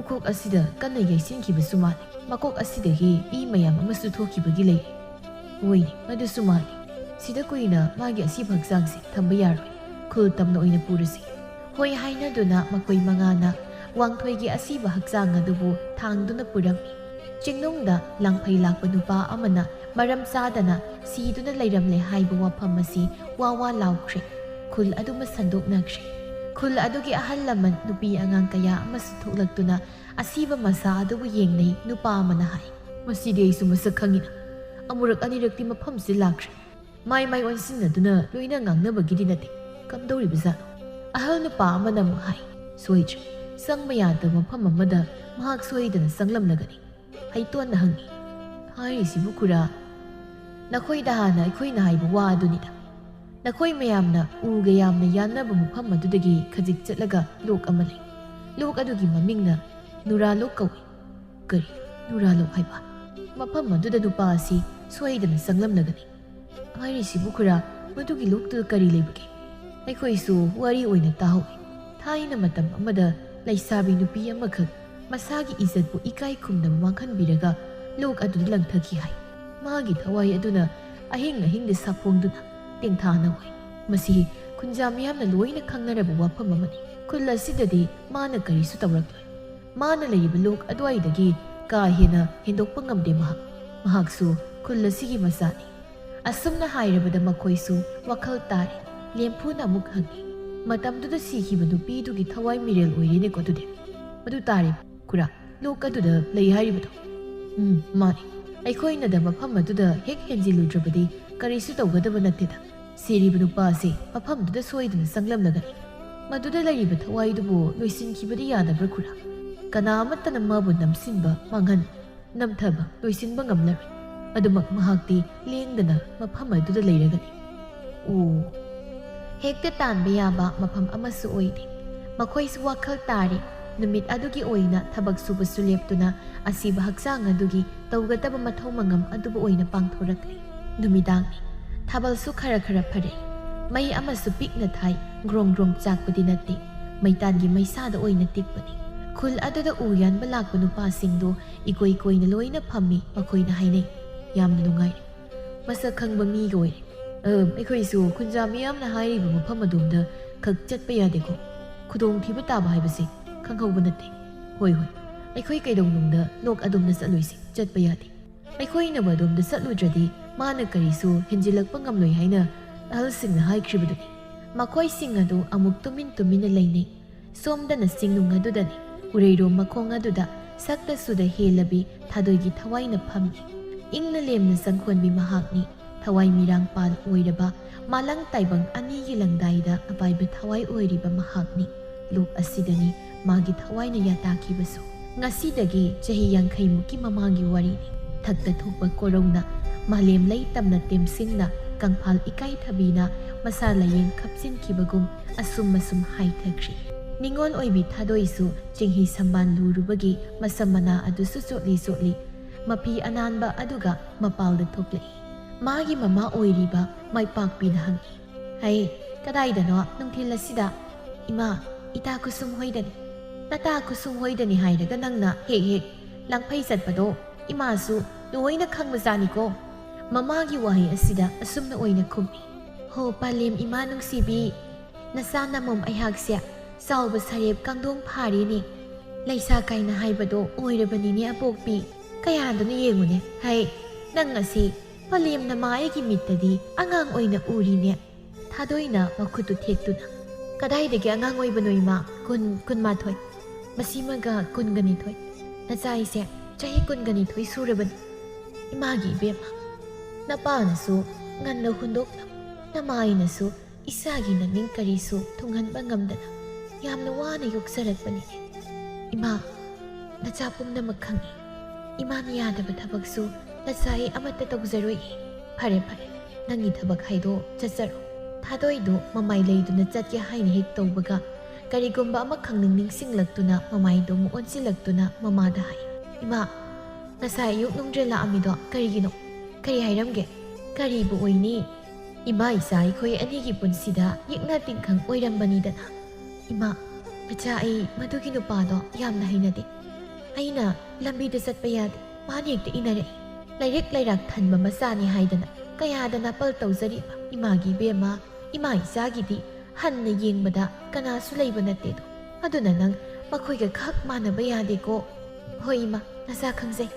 ꯎꯈꯣꯛ ꯑꯁꯤꯗ ꯀꯟꯅ ꯌꯩꯁꯤꯟꯈꯤꯕꯁꯨ ꯃꯥꯜꯂꯤ꯫ ꯃꯀꯣꯛ ꯑꯁꯤꯗꯒꯤ ꯏ ꯃꯌꯥꯝ ꯑꯃꯁꯨ ꯊꯣꯛꯈꯤꯕꯒꯤ ꯂꯩ꯫" "ꯍꯣꯏꯅꯦ, ꯃꯗꯨꯁꯨ ꯃꯥꯜꯂꯤ꯫ ꯁꯤꯗ ꯀꯨꯏꯅ ꯃꯥꯒꯤ ꯑꯁꯤꯕ ꯍꯛꯆꯥꯡꯁꯤ ꯊꯝꯕ ꯌꯥꯔꯣꯏ꯫ ꯈꯨꯜ ꯇꯝꯅ ꯑꯣꯏꯅ ꯄꯨꯔꯁꯤ꯫" ꯍꯣꯏ ꯍꯥꯏꯅꯗꯨꯅ ꯃꯈꯣꯏ ꯃꯉꯥꯅ ꯋꯥꯡꯊꯣꯏꯒꯤ ꯑꯁꯤꯕ ꯍꯛꯆꯥꯡ ꯑꯗꯨꯕꯨ ꯊꯥꯡꯗꯨꯅ ꯄꯨꯔꯝꯃꯤ꯫ ꯆꯤꯡꯅꯨꯡꯗ ꯂꯥꯡꯐꯩ ꯂꯥꯛꯄ ꯅꯨꯄꯥ ꯑꯃꯅ ꯃꯔꯝ ꯆꯥꯗꯅ ꯁꯤꯗꯨꯅ ꯂꯩꯔꯝꯂꯦ ꯍꯥꯏꯕ ꯋꯥꯐꯝ ꯑꯁꯤ ꯋꯥ ꯋꯥ ꯂꯥꯎꯈ꯭ꯔꯦ꯫ ꯈꯨꯜ ꯑꯗꯨꯃ ꯁꯟꯗꯣꯛꯅꯈ꯭ꯔꯦ꯫ ꯈꯨꯜ ꯑꯗꯨꯒꯤ ꯑꯍꯜ ꯂꯃꯟ, ꯅꯨꯄꯤ ꯑꯉꯥꯡ ꯀꯌꯥ ꯑꯃꯁꯨ ꯊꯣꯛꯂꯛꯇꯨꯅ ꯑꯁꯤꯕ ꯃꯁꯥ ꯑꯗꯨꯕꯨ ꯌꯦꯡꯅꯩ꯫ ꯅꯨꯄꯥ ꯑꯃꯅ ꯍꯥꯏ, "ꯃꯁꯤꯗꯤ ꯑꯩꯁꯨ ꯃꯁꯛ ꯈꯪꯉꯤꯅ꯫ ꯑꯃꯨꯔꯛ ꯑꯅꯤꯔꯛꯇꯤ ꯃꯐꯝꯁꯤ ꯂꯥꯛꯈ꯭ꯔꯦ꯫ ꯃꯥꯏ ꯃꯥꯏ ꯑꯣꯟꯁꯤꯟꯅꯗꯨꯅ ꯂꯣꯏꯅ ꯉꯥꯡꯅꯕꯒꯤꯗꯤ ꯅꯠꯇꯦ꯫ ꯀꯝꯗꯧꯔꯤꯕꯖꯥꯠꯅꯣ?" ꯑꯍꯜ ꯅꯨꯄꯥ ꯑꯃꯅ ꯑꯃꯨꯛ ꯍꯥꯏ, "ꯁꯣꯏꯗ꯭ꯔꯦ, ꯆꯪꯕ ꯌꯥꯗꯕ ꯃꯐꯝ ꯑꯃꯗ ꯃꯍꯥꯛ ꯁꯣꯏꯗꯅ ꯆꯪꯂꯝꯂꯒꯅꯤ꯫" ꯍꯩꯇꯣꯟꯅ ꯍꯪꯉꯤ, "ꯍꯥꯏꯔꯤꯁꯤꯕꯨ ꯈꯨꯔꯥ, ꯅꯈꯣꯏꯗ ꯍꯥꯟꯅ ꯑꯩꯈꯣꯏꯅ ꯍꯥꯏꯕ ꯋꯥ ꯑꯗꯨꯅꯤꯗ꯫ ꯅꯈꯣꯏ ꯃꯌꯥꯝꯅ ꯎꯒ ꯌꯥꯝꯅ ꯌꯥꯟꯅꯕ ꯃꯐꯝ ꯑꯗꯨꯗꯒꯤ ꯈꯖꯤꯛ ꯆꯠꯂꯒ ꯂꯣꯛ ꯑꯃ ꯂꯩ꯫ ꯂꯣꯛ ꯑꯗꯨꯒꯤ ꯃꯃꯤꯡꯅ ꯅꯨꯔꯥ ꯂꯣꯛ ꯀꯧꯏ꯫" "ꯀꯔꯤ? ꯅꯨꯔꯥ ꯂꯣꯛ ꯍꯥꯏꯕ? ꯃꯐꯝ ꯑꯗꯨꯗ ꯅꯨꯄꯥ ꯑꯁꯤ ꯁꯣꯏꯗꯅ ꯆꯪꯂꯝꯂꯒꯅꯤ꯫" "ꯍꯥꯏꯔꯤꯁꯤꯕꯨ ꯈꯨꯔꯥ, ꯃꯗꯨꯒꯤ ꯂꯣꯛꯇꯨꯗ ꯀꯔꯤ ꯂꯩꯕꯒꯦ? ꯑꯩꯈꯣꯏꯁꯨ ꯋꯥꯔꯤ ꯑꯣꯏꯅ ꯇꯥꯍꯧꯏ꯫ ꯊꯥꯏꯅ ꯃꯇꯝ ꯑꯃꯗ ꯂꯩꯁꯥꯕꯤ ꯅꯨꯄꯤ ꯑꯃꯈꯛ ꯃꯁꯥꯒꯤ ꯏꯖꯠꯄꯨ ꯏꯀꯥꯏ ꯈꯨꯝꯅꯕ ꯃꯥꯡꯍꯟꯕꯤꯔꯒ ꯂꯣꯛ ꯑꯗꯨꯗ ꯂꯪꯊꯈꯤ ꯍꯥꯏ꯫ ꯃꯥꯒꯤ ꯊꯋꯥꯏ ꯑꯗꯨꯅ ꯑꯍꯤꯡ ꯑꯍꯤꯡꯗ ꯁꯥꯐꯣꯡꯗꯨꯅ ꯇꯦꯡꯊꯥꯅ ꯍꯣꯏ꯫ ꯃꯁꯤ ꯈꯨꯟꯖꯥ ꯃꯤꯌꯥꯝꯅ ꯂꯣꯏꯅ ꯈꯪꯅꯔꯕ ꯋꯥꯐꯝ ꯑꯃꯅꯤ꯫ ꯈꯨꯜ ꯑꯁꯤꯗꯗꯤ ꯃꯥꯅ ꯀꯔꯤꯁꯨ ꯇꯧꯔꯛꯂꯣꯏ꯫ ꯃꯥꯅ ꯂꯩꯔꯤꯕ ꯂꯣꯛ ꯑꯗꯨꯋꯥꯏꯗꯒꯤ ꯀꯥ ꯍꯦꯟꯅ ꯍꯦꯟꯗꯣꯛꯄ ꯉꯝꯗꯦ ꯃꯍꯥꯛ꯫ ꯃꯍꯥꯛꯁꯨ ꯈꯨꯜ ꯑꯁꯤꯒꯤ ꯃꯆꯥꯅꯤ꯫ ꯑꯁꯨꯝꯅ ꯍꯥꯏꯔꯕꯗ ꯃꯈꯣꯏꯁꯨ ꯋꯥꯈꯜ ꯇꯥꯔꯦ꯫ ꯂꯦꯝꯐꯨꯅ ꯑꯃꯨꯛ ꯍꯪꯉꯤ, "ꯃꯇꯝꯗꯨꯗ ꯁꯤꯈꯤꯕ ꯅꯨꯄꯤꯗꯨꯒꯤ ꯊꯋꯥꯏ ꯃꯤꯔꯦꯜ ꯑꯣꯏꯔꯦꯅꯦꯀꯣ ꯑꯗꯨꯗꯤ?" "ꯃꯗꯨ ꯇꯥꯔꯦ, ꯈꯨꯔꯥ꯫ ꯂꯣꯛ ꯑꯗꯨꯗ ꯂꯩ ꯍꯥꯏꯔꯤꯕꯗꯣ?" "ꯎꯝ, ꯃꯥꯅꯤ꯫ ꯑꯩꯈꯣꯏꯅꯗ ꯃꯐꯝ ꯑꯗꯨꯗ ꯍꯦꯛ ꯍꯦꯟꯖꯤꯜꯂꯨꯗ꯭ꯔꯕꯗꯤ ꯀꯔꯤꯁꯨ ꯇꯧꯒꯗꯕ ꯅꯠꯇꯦꯗ꯫ ꯁꯤꯔꯤꯕ ꯅꯨꯄꯥ ꯑꯁꯤ ꯃꯐꯝꯗꯨꯗ ꯁꯣꯏꯗꯅ ꯆꯪꯂꯝꯂꯒꯅꯤ꯫ ꯃꯗꯨꯗ ꯂꯩꯔꯤꯕ ꯊꯋꯥꯏꯗꯨꯕꯨ ꯂꯣꯏꯁꯤꯟꯈꯤꯕꯗꯤ ꯌꯥꯗꯕ꯭ꯔꯥ, ꯈꯨꯔꯥ? ꯀꯅꯥ ꯑꯃꯠꯇꯅ ꯃꯥꯕꯨ ꯅꯝꯁꯤꯟꯕ, ꯃꯥꯡꯍꯟ, ꯅꯝꯊꯕ, ꯂꯣꯏꯁꯤꯟꯕ ꯉꯝꯂꯔꯣꯏ꯫ ꯑꯗꯨꯃꯛ ꯃꯍꯥꯛꯇꯤ ꯂꯦꯡꯗꯅ ꯃꯐꯝ ꯑꯗꯨꯗ ꯂꯩꯔꯒꯅꯤ꯫" ꯑꯣ, ꯍꯦꯛꯇ ꯇꯥꯟꯕ ꯌꯥꯕ ꯃꯐꯝ ꯑꯃꯁꯨ ꯑꯣꯏꯗꯦ꯫ ꯃꯈꯣꯏꯁꯨ ꯋꯥꯈꯜ ꯇꯥꯔꯦ꯫ ꯅꯨꯃꯤꯠ ꯑꯗꯨꯒꯤ ꯑꯣꯏꯅ ꯊꯕꯛ ꯁꯨꯕꯁꯨ ꯂꯦꯞꯇꯨꯅ ꯑꯁꯤꯕ ꯍꯛꯆꯥꯡ ꯑꯗꯨꯒꯤ ꯇꯧꯒꯗꯕ ꯃꯊꯧ ꯃꯉꯝ ꯑꯗꯨꯕꯨ ꯑꯣꯏꯅ ꯄꯥꯡꯊꯣꯔꯛꯂꯤ꯫ ꯅꯨꯃꯤꯗꯥꯡꯅꯤ꯫ ꯊꯥꯕꯜꯁꯨ ꯈꯔ ꯈꯔ ꯐꯔꯦ꯫ ꯃꯩ ꯑꯃꯁꯨ ꯄꯤꯛꯅ ꯊꯥꯏ꯫ ꯒ꯭ꯔꯣꯡ ꯒ꯭ꯔꯣꯡ ꯆꯥꯛꯄꯗꯤ ꯅꯠꯇꯦ꯫ ꯃꯩꯇꯥꯟꯒꯤ ꯃꯩꯁꯥꯗ ꯑꯣꯏꯅ ꯇꯤꯛꯄꯅꯤ꯫ ꯈꯨꯜ ꯑꯗꯨꯗ ꯎ ꯌꯥꯟꯕ ꯂꯥꯛꯄ ꯅꯨꯄꯥꯁꯤꯡꯗꯣ ꯏꯀꯣꯏ ꯀꯣꯏꯅ ꯂꯣꯏꯅ ꯐꯝꯃꯤ꯫ ꯃꯈꯣꯏꯅ ꯍꯥꯏꯅꯩ, "ꯌꯥꯝꯅ ꯅꯨꯡꯉꯥꯏꯔꯦ꯫ ꯃꯁꯛ ꯈꯪꯕ ꯃꯤꯒ ꯑꯣꯏꯔꯦ꯫ ꯑ, ꯑꯩꯈꯣꯏꯁꯨ ꯈꯨꯟꯖꯥ ꯃꯤꯌꯥꯝꯅ ꯍꯥꯏꯔꯤꯕ ꯃꯐꯝ ꯑꯗꯣꯝꯗ ꯈꯛ ꯆꯠꯄ ꯌꯥꯗꯦꯀꯣ꯫ ꯈꯨꯗꯣꯡꯊꯤꯕ ꯇꯥꯕ ꯍꯥꯏꯕꯁꯦ ꯈꯪꯍꯧꯕ ꯅꯠꯇꯦ꯫ ꯍꯣꯏ, ꯍꯣꯏ, ꯑꯩꯈꯣꯏ ꯀꯩꯗꯧꯅꯨꯡꯗ ꯂꯣꯛ ꯑꯗꯣꯝꯗ ꯆꯠꯂꯣꯏꯁꯤ, ꯆꯠꯄ ꯌꯥꯗꯦ꯫ ꯑꯩꯈꯣꯏꯅꯕꯨ ꯑꯗꯣꯝꯗ ꯆꯠꯂꯨꯗ꯭ꯔꯗꯤ ꯃꯥꯅ ꯀꯔꯤꯁꯨ ꯍꯦꯟꯖꯤꯜꯂꯛꯄ ꯉꯝꯂꯣꯏ ꯍꯥꯏꯅ ꯑꯍꯜꯁꯤꯡꯅ ꯍꯥꯏꯈ꯭ꯔꯤꯕꯗꯨꯅꯤ꯫" ꯃꯈꯣꯏꯁꯤꯡ ꯑꯗꯨ ꯑꯃꯨꯛ ꯇꯨꯃꯤꯟ ꯇꯨꯃꯤꯟꯅ ꯂꯩꯅꯩ꯫ ꯁꯣꯝꯗꯅ ꯆꯤꯡꯅꯨꯡ ꯑꯗꯨꯗꯅꯤ꯫ ꯎꯔꯩꯔꯣꯝ ꯃꯈꯣꯡ ꯑꯗꯨꯗ ꯁꯛꯇ ꯁꯨꯗ ꯍꯦꯜꯂꯕꯤ ꯊꯥꯗꯣꯏꯒꯤ ꯊꯋꯥꯏꯅ ꯐꯝꯂꯤ꯫ ꯏꯪꯅ ꯂꯦꯝꯅ ꯆꯪꯈꯣꯟꯕꯤ ꯃꯍꯥꯛꯅꯤ꯫ ꯊꯋꯥꯏ ꯃꯤꯔꯥꯡ ꯄꯥꯜ ꯑꯣꯏꯔꯕ ꯃꯥꯂꯪ ꯇꯥꯏꯕꯪ ꯑꯅꯤꯒꯤ ꯂꯪꯗꯥꯏꯗ ꯑꯄꯥꯏꯕ ꯊꯋꯥꯏ ꯑꯣꯏꯔꯤꯕ ꯃꯍꯥꯛꯅꯤ꯫ ꯂꯣꯛ ꯑꯁꯤꯗꯅꯤ ꯃꯥꯒꯤ ꯊꯋꯥꯏꯅ ꯌꯥꯇꯥꯈꯤꯕꯁꯨ꯫ ꯉꯁꯤꯗꯒꯤ ꯆꯍꯤ ꯌꯥꯡꯈꯩꯃꯨꯛꯀꯤ ꯃꯃꯥꯡꯒꯤ ꯋꯥꯔꯤꯅꯤ꯫ ꯊꯛꯇ ꯊꯣꯛꯄ ꯀꯣꯔꯧꯅ ꯃꯥꯂꯦꯝ ꯂꯩ ꯇꯝꯅ ꯇꯦꯝꯁꯤꯡꯅ ꯀꯪꯐꯥꯜ ꯏꯀꯥꯏꯊꯕꯤꯅ ꯃꯁꯥ ꯂꯥꯌꯦꯡ ꯈꯞꯆꯤꯟꯈꯤꯕꯒꯨꯝ ꯑꯁꯨꯝ ꯑꯁꯨꯝ ꯍꯥꯏꯊꯈ꯭ꯔꯤ꯫ ꯅꯤꯉꯣꯜ ꯑꯣꯏꯕꯤ ꯊꯥꯗꯣꯏꯁꯨ ꯆꯤꯡꯍꯤ ꯁꯝꯕꯥꯟ ꯂꯨꯔꯨꯕꯒꯤ ꯃꯁꯝ ꯃꯅꯥ ꯑꯗꯨꯁꯨ ꯆꯣꯠꯂꯤ ꯆꯣꯠꯂꯤ ꯃꯐꯤ ꯑꯅꯥꯟꯕ ꯑꯗꯨꯒ ꯃꯄꯥꯜꯗ ꯊꯣꯛꯂꯛꯏ꯫ ꯃꯥꯒꯤ ꯃꯃꯥ ꯑꯣꯏꯔꯤꯕ ꯃꯥꯏꯄꯥꯛꯄꯤꯅ ꯍꯪꯉꯤ, "ꯍꯩ, ꯀꯗꯥꯏꯗꯅꯣ ꯅꯨꯡꯊꯤꯜ ꯑꯁꯤꯗ?" "ꯏꯃꯥ, ꯏꯇꯥ ꯀꯨꯁꯨꯝ ꯍꯣꯏꯗꯅꯤ꯫" ꯅꯇꯥ ꯈꯨꯁꯨꯝ ꯍꯣꯏꯗꯅꯤ ꯍꯥꯏꯔꯒ ꯅꯪꯅ ꯍꯦꯛ ꯍꯦꯛ ꯂꯥꯡꯐꯩ ꯆꯠꯄꯗꯣ ꯏꯃꯥꯁꯨ ꯂꯣꯏꯅ ꯈꯪꯕꯖꯥꯠꯅꯤꯀꯣ꯫ ꯃꯃꯥꯒꯤ ꯋꯥꯍꯩ ꯑꯁꯤꯗ ꯑꯁꯨꯝꯅ ꯑꯣꯏꯅ ꯈꯨꯝꯃꯤ꯫ ꯍꯣ ꯄꯂꯦꯝ ꯏꯃꯥ ꯅꯨꯡꯁꯤꯕꯤ, ꯅꯆꯥ ꯅꯃꯣꯝ ꯑꯩꯍꯥꯛꯁꯦ ꯆꯥꯎꯕ ꯁꯔꯦꯞ ꯀꯥꯡꯗꯣꯡ ꯐꯥꯔꯦꯅꯦ꯫ ꯂꯩꯁꯥ ꯀꯥꯏꯅ ꯍꯥꯏꯕꯗꯣ ꯑꯣꯏꯔꯕꯅꯤꯅꯦ ꯑꯄꯣꯛꯄꯤ꯫ ꯀꯌꯥꯗꯨꯅ ꯌꯦꯡꯉꯨꯅꯦ꯫ ꯍꯩ, ꯅꯪ ꯑꯁꯤ ꯄꯂꯦꯝ ꯅꯃꯥ ꯑꯩꯒꯤ ꯃꯤꯠꯇꯗꯤ ꯑꯉꯥꯡ ꯑꯣꯏꯅ ꯎꯔꯤꯅꯦ꯫ ꯊꯥꯗꯣꯏꯅ ꯃꯈꯨꯠꯇꯨ ꯊꯦꯛꯇꯨꯅ, ꯀꯗꯥꯏꯗꯒꯤ ꯑꯉꯥꯡ ꯑꯣꯏꯕꯅꯣ ꯏꯃꯥ? ꯀꯨꯟ, ꯀꯨꯟꯃꯥꯊꯣꯏ꯫ ꯃꯁꯤꯃꯒ ꯀꯨꯟꯒ ꯅꯤꯊꯣꯏ꯫ ꯅꯆꯥ ꯑꯩꯁꯦ ꯆꯍꯤ ꯀꯨꯟꯒ ꯅꯤꯊꯣꯏ ꯁꯨꯔꯕꯅꯤ꯫ ꯏꯃꯥꯒꯤ ꯏꯕꯦꯝꯃ, ꯅꯄꯥꯅꯁꯨ ꯉꯟꯅ ꯍꯨꯟꯗꯣꯛꯂꯝ, ꯅꯃꯥꯏꯅꯁꯨ ꯏꯁꯥꯒꯤ ꯅꯅꯤꯡ ꯀꯔꯤꯁꯨ ꯊꯨꯡꯍꯟꯕ ꯉꯝꯗꯅ ꯌꯥꯝꯅ ꯋꯥꯅ ꯌꯣꯛꯆꯔꯛꯄꯅꯤꯅꯦ꯫ ꯏꯃꯥ, ꯅꯆꯥ ꯄꯨꯝꯅꯃꯛ ꯈꯪꯏ꯫ ꯏꯃꯥꯅ ꯌꯥꯗꯕ ꯊꯕꯛꯁꯨ ꯅꯆꯥ ꯑꯩ ꯑꯃꯠꯇ ꯇꯧꯖꯔꯣꯏ꯫ ꯐꯔꯦ, ꯐꯔꯦ, ꯅꯪꯒꯤ ꯊꯕꯛ ꯍꯥꯏꯗꯣ ꯆꯠꯆꯔꯣ꯫ ꯊꯥꯗꯣꯏꯗꯨ ꯃꯃꯥꯏ ꯂꯩꯗꯨꯅ ꯆꯠꯀꯦ ꯍꯥꯏꯅ ꯍꯦꯛ ꯇꯧꯕꯒ, ꯀꯔꯤꯒꯨꯝꯕ ꯑꯃꯈꯪ ꯅꯤꯡ ꯅꯤꯡꯁꯤꯡꯂꯛꯇꯨꯅ ꯃꯃꯥꯏꯗꯨ ꯑꯃꯨꯛ ꯑꯣꯟꯁꯤꯜꯂꯛꯇꯨꯅ ꯃꯃꯥꯗ ꯍꯥꯏ, "ꯏꯃꯥ, ꯉꯁꯥꯏ ꯑꯌꯨꯛ ꯅꯨꯡꯗ꯭ꯔꯦꯜ ꯂꯥꯛꯑꯝꯃꯤꯗꯣ ꯀꯔꯤꯒꯤꯅꯣ? ꯀꯔꯤ ꯍꯥꯏꯔꯝꯒꯦ?" "ꯀꯔꯤꯕꯨ ꯑꯣꯏꯅꯤ? ꯏꯃꯥ ꯏꯆꯥ ꯑꯩꯈꯣꯏ ꯑꯅꯤꯒꯤ ꯄꯨꯟꯁꯤꯗ ꯌꯦꯛꯅ ꯇꯤꯟꯈꯪ ꯑꯣꯏꯔꯝꯕꯅꯤꯗꯅ꯫ ꯏꯃꯥ, ꯃꯆꯥ, ꯑꯩ ꯃꯗꯨꯒꯤ ꯅꯨꯄꯥꯗꯣ ꯌꯥꯝꯅ ꯍꯩꯅꯗꯦ꯫ ꯑꯩꯅ ꯂꯝꯕꯤꯗ ꯆꯠꯄ ꯌꯥꯗꯦ, ꯃꯥꯅ ꯍꯦꯛꯇ ꯏꯟꯅꯔꯛꯏ꯫ ꯂꯥꯏꯔꯤꯛ ꯂꯩꯔꯥꯛ ꯊꯟꯕ ꯃꯆꯥꯅꯤ ꯍꯥꯏꯗꯅ ꯀꯌꯥꯗ ꯅꯥꯄꯜ ꯇꯧꯖꯔꯤꯕ ꯏꯃꯥꯒꯤ ꯏꯕꯦꯝꯃ, ꯏꯃꯥ ꯏꯆꯥꯒꯤꯗꯤ ꯍꯟꯅ ꯌꯦꯡꯕꯗ ꯀꯅꯥꯁꯨ ꯂꯩꯕ ꯅꯠꯇꯦꯗꯣ꯫ ꯑꯗꯨꯅ ꯅꯪ ꯃꯈꯣꯏꯒ ꯈꯛ ꯃꯥꯟꯅꯕ ꯌꯥꯗꯦꯀꯣ꯫" "ꯍꯣꯏ ꯏꯃꯥ, ꯅꯆꯥ ꯈꯪꯖꯩ꯫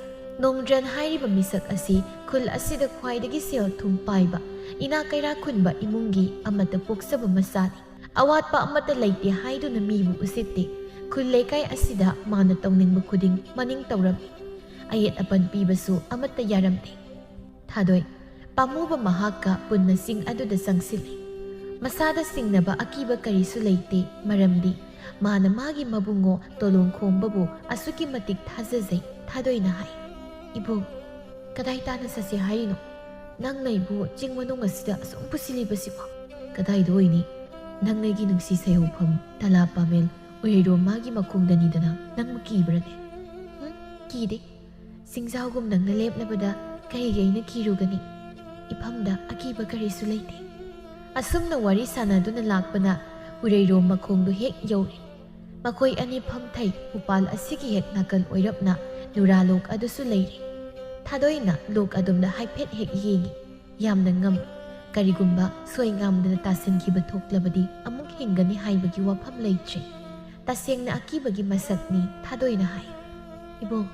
ꯅꯣꯡꯗ꯭ꯔꯟ ꯍꯥꯏꯔꯤꯕ ꯃꯤꯁꯛ ꯑꯁꯤ ꯈꯨꯜ ꯑꯁꯤꯗ ꯈ꯭ꯋꯥꯏꯗꯒꯤ ꯁꯦꯜ ꯊꯨꯝ ꯄꯥꯏꯕ, ꯏꯅꯥꯛ ꯀꯩꯔꯥꯛ ꯈꯨꯟꯕ ꯏꯃꯨꯡꯒꯤ ꯑꯃꯠꯇ ꯄꯣꯛꯆꯕ ꯃꯆꯥꯅꯤ꯫ ꯑꯋꯥꯠꯄ ꯑꯃꯠꯇ ꯂꯩꯇꯦ ꯍꯥꯏꯗꯨꯅ ꯃꯤꯕꯨ ꯎꯁꯤꯠꯇꯦ꯫ ꯈꯨꯜ ꯂꯩꯀꯥꯏ ꯑꯁꯤꯗ ꯃꯥꯅ ꯇꯧꯅꯤꯡꯕ ꯈꯨꯗꯤꯡ ꯃꯅꯤꯡ ꯇꯧꯔꯝꯃꯤ꯫ ꯑꯌꯦꯠ ꯑꯄꯟ ꯄꯤꯕꯁꯨ ꯑꯃꯠꯇ ꯌꯥꯔꯝꯗꯦ꯫" ꯊꯥꯗꯣꯏ, ꯄꯥꯝꯃꯨꯕ ꯃꯍꯥꯛꯀ ꯄꯨꯟꯅ ꯆꯤꯡ ꯑꯗꯨꯗ ꯆꯪꯁꯤꯜꯂꯤ꯫ ꯃꯁꯥꯗ ꯆꯤꯡꯅꯕ ꯑꯀꯤꯕ ꯀꯔꯤꯁꯨ ꯂꯩꯇꯦ, ꯃꯔꯝꯗꯤ ꯃꯥꯅ ꯃꯥꯒꯤ ꯃꯕꯨꯡꯉꯣ ꯇꯣꯂꯣꯡ ꯈꯣꯝꯕꯕꯨ ꯑꯁꯨꯛꯀꯤ ꯃꯇꯤꯛ ꯊꯥꯖꯖꯩ꯫ ꯊꯥꯗꯣꯏꯅ ꯍꯥꯏ, "ꯏꯕꯨꯡ, ꯀꯗꯥꯏ ꯇꯥꯅ ꯆꯠꯁꯦ ꯍꯥꯏꯔꯤꯅꯣ? ꯅꯪꯅ ꯑꯩꯕꯨ ꯆꯤꯡ ꯃꯅꯨꯡ ꯑꯁꯤꯗ ꯑꯁꯨꯝ ꯄꯨꯁꯤꯜꯂꯤꯕꯁꯤꯕꯣ?" "ꯀꯗꯥꯏꯗ ꯑꯣꯏꯅꯤ? ꯅꯪ ꯑꯩꯒꯤ ꯅꯨꯡꯁꯤ ꯁꯩꯍꯧꯐꯝ ꯇꯂꯥ ꯄꯥꯃꯦꯜ ꯎꯏꯔꯩꯔꯣꯝ ꯃꯥꯒꯤ ꯃꯈꯣꯡꯗꯅꯤꯗꯅ, ꯅꯪꯕꯨ ꯀꯤꯕ꯭ꯔꯅꯦ?" "ꯎꯝ, ꯀꯤꯗꯦ꯫ ꯆꯤꯡꯖꯥꯎꯒꯨꯝ ꯅꯪꯅ ꯂꯦꯞꯂꯕꯗ ꯀꯔꯤꯒꯤ ꯑꯩꯅ ꯀꯤꯔꯨꯒꯅꯤ? ꯏꯐꯝꯗ ꯑꯀꯤꯕ ꯀꯔꯤꯁꯨ ꯂꯩꯇꯦ꯫" ꯑꯁꯨꯝꯅ ꯋꯥꯔꯤ ꯁꯥꯟꯅꯗꯨꯅ ꯂꯥꯛꯄꯅ ꯎꯔꯩꯔꯣꯝ ꯃꯈꯣꯡꯗꯨ ꯍꯦꯛ ꯌꯧꯔꯦ꯫ ꯃꯈꯣꯏ ꯑꯅꯤ ꯐꯝꯊꯩ꯫ ꯎꯄꯥꯜ ꯑꯁꯤꯒꯤ ꯍꯦꯛ ꯅꯥꯀꯜ ꯑꯣꯏꯔꯞꯅ ꯅꯨꯔꯥ ꯂꯣꯛ ꯑꯗꯨꯁꯨ ꯂꯩꯔꯤ꯫ ꯊꯥꯗꯣꯏꯅ ꯂꯣꯛ ꯑꯗꯣꯝꯗ ꯍꯥꯏꯐꯦꯠ ꯍꯦꯛ ꯌꯦꯡꯏ꯫ ꯌꯥꯝꯅ ꯉꯝꯃꯤ꯫ ꯀꯔꯤꯒꯨꯝꯕ ꯁꯣꯏ ꯉꯥꯝꯗꯅ ꯇꯥꯁꯤꯟꯈꯤꯕ ꯊꯣꯛꯂꯕꯗꯤ ꯑꯃꯨꯛ ꯍꯤꯡꯒꯅꯤ ꯍꯥꯏꯕꯒꯤ ꯋꯥꯐꯝ ꯂꯩꯇ꯭ꯔꯦ꯫ ꯇꯁꯦꯡꯅ ꯑꯀꯤꯕꯒꯤ ꯃꯁꯛꯅꯤ꯫ ꯊꯥꯗꯣꯏꯅ ꯍꯥꯏ, "ꯏꯕꯣꯡ,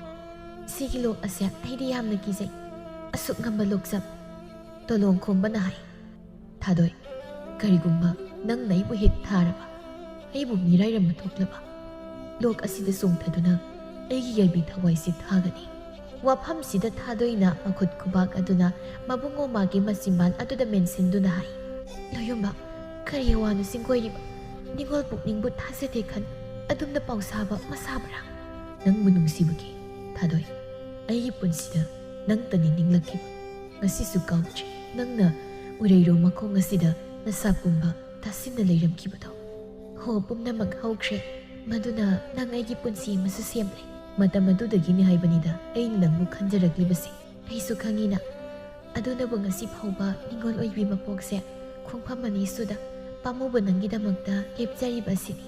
ꯁꯤꯒꯤ ꯂꯣꯛ ꯑꯁꯦ ꯑꯩꯗꯤ ꯌꯥꯝꯅ ꯀꯤꯖꯩ꯫ ꯑꯁꯨꯛ ꯉꯝꯕ ꯂꯣꯛꯆꯞ?" ꯇꯣꯂꯣꯡ ꯈꯣꯝꯕꯅ ꯍꯥꯏ, "ꯊꯥꯗꯣꯏ, ꯀꯔꯤꯒꯨꯝꯕ ꯅꯪꯅ ꯑꯩꯕꯨ ꯍꯦꯛ ꯊꯥꯔꯕ, ꯑꯩꯕꯨ ꯃꯤꯔꯥꯏꯔꯝꯕ ꯊꯣꯛꯂꯕ, ꯂꯣꯛ ꯑꯁꯤꯗ ꯆꯣꯡꯊꯗꯨꯅ ꯑꯩꯒꯤ ꯌꯥꯏꯕꯤ ꯊꯋꯥꯏꯁꯤ ꯊꯥꯒꯅꯤ꯫" ꯋꯥꯐꯝꯁꯤꯗ ꯊꯥꯗꯣꯏꯅ ꯃꯈꯨꯠ ꯈꯨꯕꯥꯛ ꯑꯗꯨꯅ ꯃꯕꯨꯡ ꯑꯣꯃꯥꯒꯤ ꯃꯆꯤꯟꯕꯥꯜ ꯑꯗꯨꯗ ꯃꯦꯟꯁꯤꯟꯗꯨꯅ ꯍꯥꯏ, "ꯂꯣꯌꯣꯝꯕ, ꯀꯔꯤ ꯑꯋꯥꯅꯣ ꯆꯤꯡꯒꯣꯏꯔꯤꯕ? ꯅꯤꯡꯉꯣꯜ ꯄꯨꯛꯅꯤꯡꯕꯨ ꯊꯥꯖꯗꯦ ꯈꯟ ꯑꯗꯨꯝꯅ ꯄꯥꯎ ꯁꯥꯕ ꯃꯁꯥꯕ꯭ꯔꯥ?" "ꯅꯪꯕꯨ ꯅꯨꯡꯁꯤꯕꯒꯤ, ꯊꯥꯗꯣꯏ, ꯑꯩꯒꯤ ꯄꯨꯟꯁꯤꯗ ꯅꯪꯇꯅꯤ ꯅꯤꯡꯂꯛꯈꯤꯕ꯫ ꯉꯁꯤꯁꯨ ꯀꯥꯎꯗ꯭ꯔꯤ ꯅꯪꯅ ꯎꯔꯩꯔꯣ ꯃꯈꯣꯡ ꯑꯁꯤꯗ ꯅꯁꯥ ꯄꯨꯝꯕ ꯇꯥꯁꯤꯟꯅ ꯂꯩꯔꯝꯈꯤꯕꯗꯣ꯫ ꯍꯣ, ꯄꯨꯝꯅꯃꯛ ꯍꯧꯈ꯭ꯔꯦ꯫ ꯃꯗꯨꯅ ꯅꯪ ꯑꯩꯒꯤ ꯄꯨꯟꯁꯤ ꯑꯃꯁꯨ ꯁꯦꯝꯂꯦ꯫ ꯃꯇꯝ ꯑꯗꯨꯗꯒꯤꯅꯤ ꯍꯥꯏꯕꯅꯤꯗ ꯑꯩꯅ ꯅꯪꯕꯨ ꯈꯟꯖꯔꯛꯂꯤꯕꯁꯦ꯫ ꯑꯩꯁꯨ ꯈꯪꯉꯤꯅ꯫ ꯑꯗꯨꯅꯕꯨ ꯉꯁꯤ ꯐꯥꯎꯕ ꯅꯤꯡꯉꯣꯜ ꯑꯣꯏꯕꯤ ꯃꯄꯣꯛꯁꯦ ꯈꯣꯡꯐꯝ ꯑꯅꯤꯁꯨꯗ ꯄꯥꯝꯃꯨꯕ ꯅꯪꯒꯤꯗꯃꯛꯇ ꯂꯦꯞꯆꯔꯤꯕ ꯑꯁꯤꯅꯤ꯫"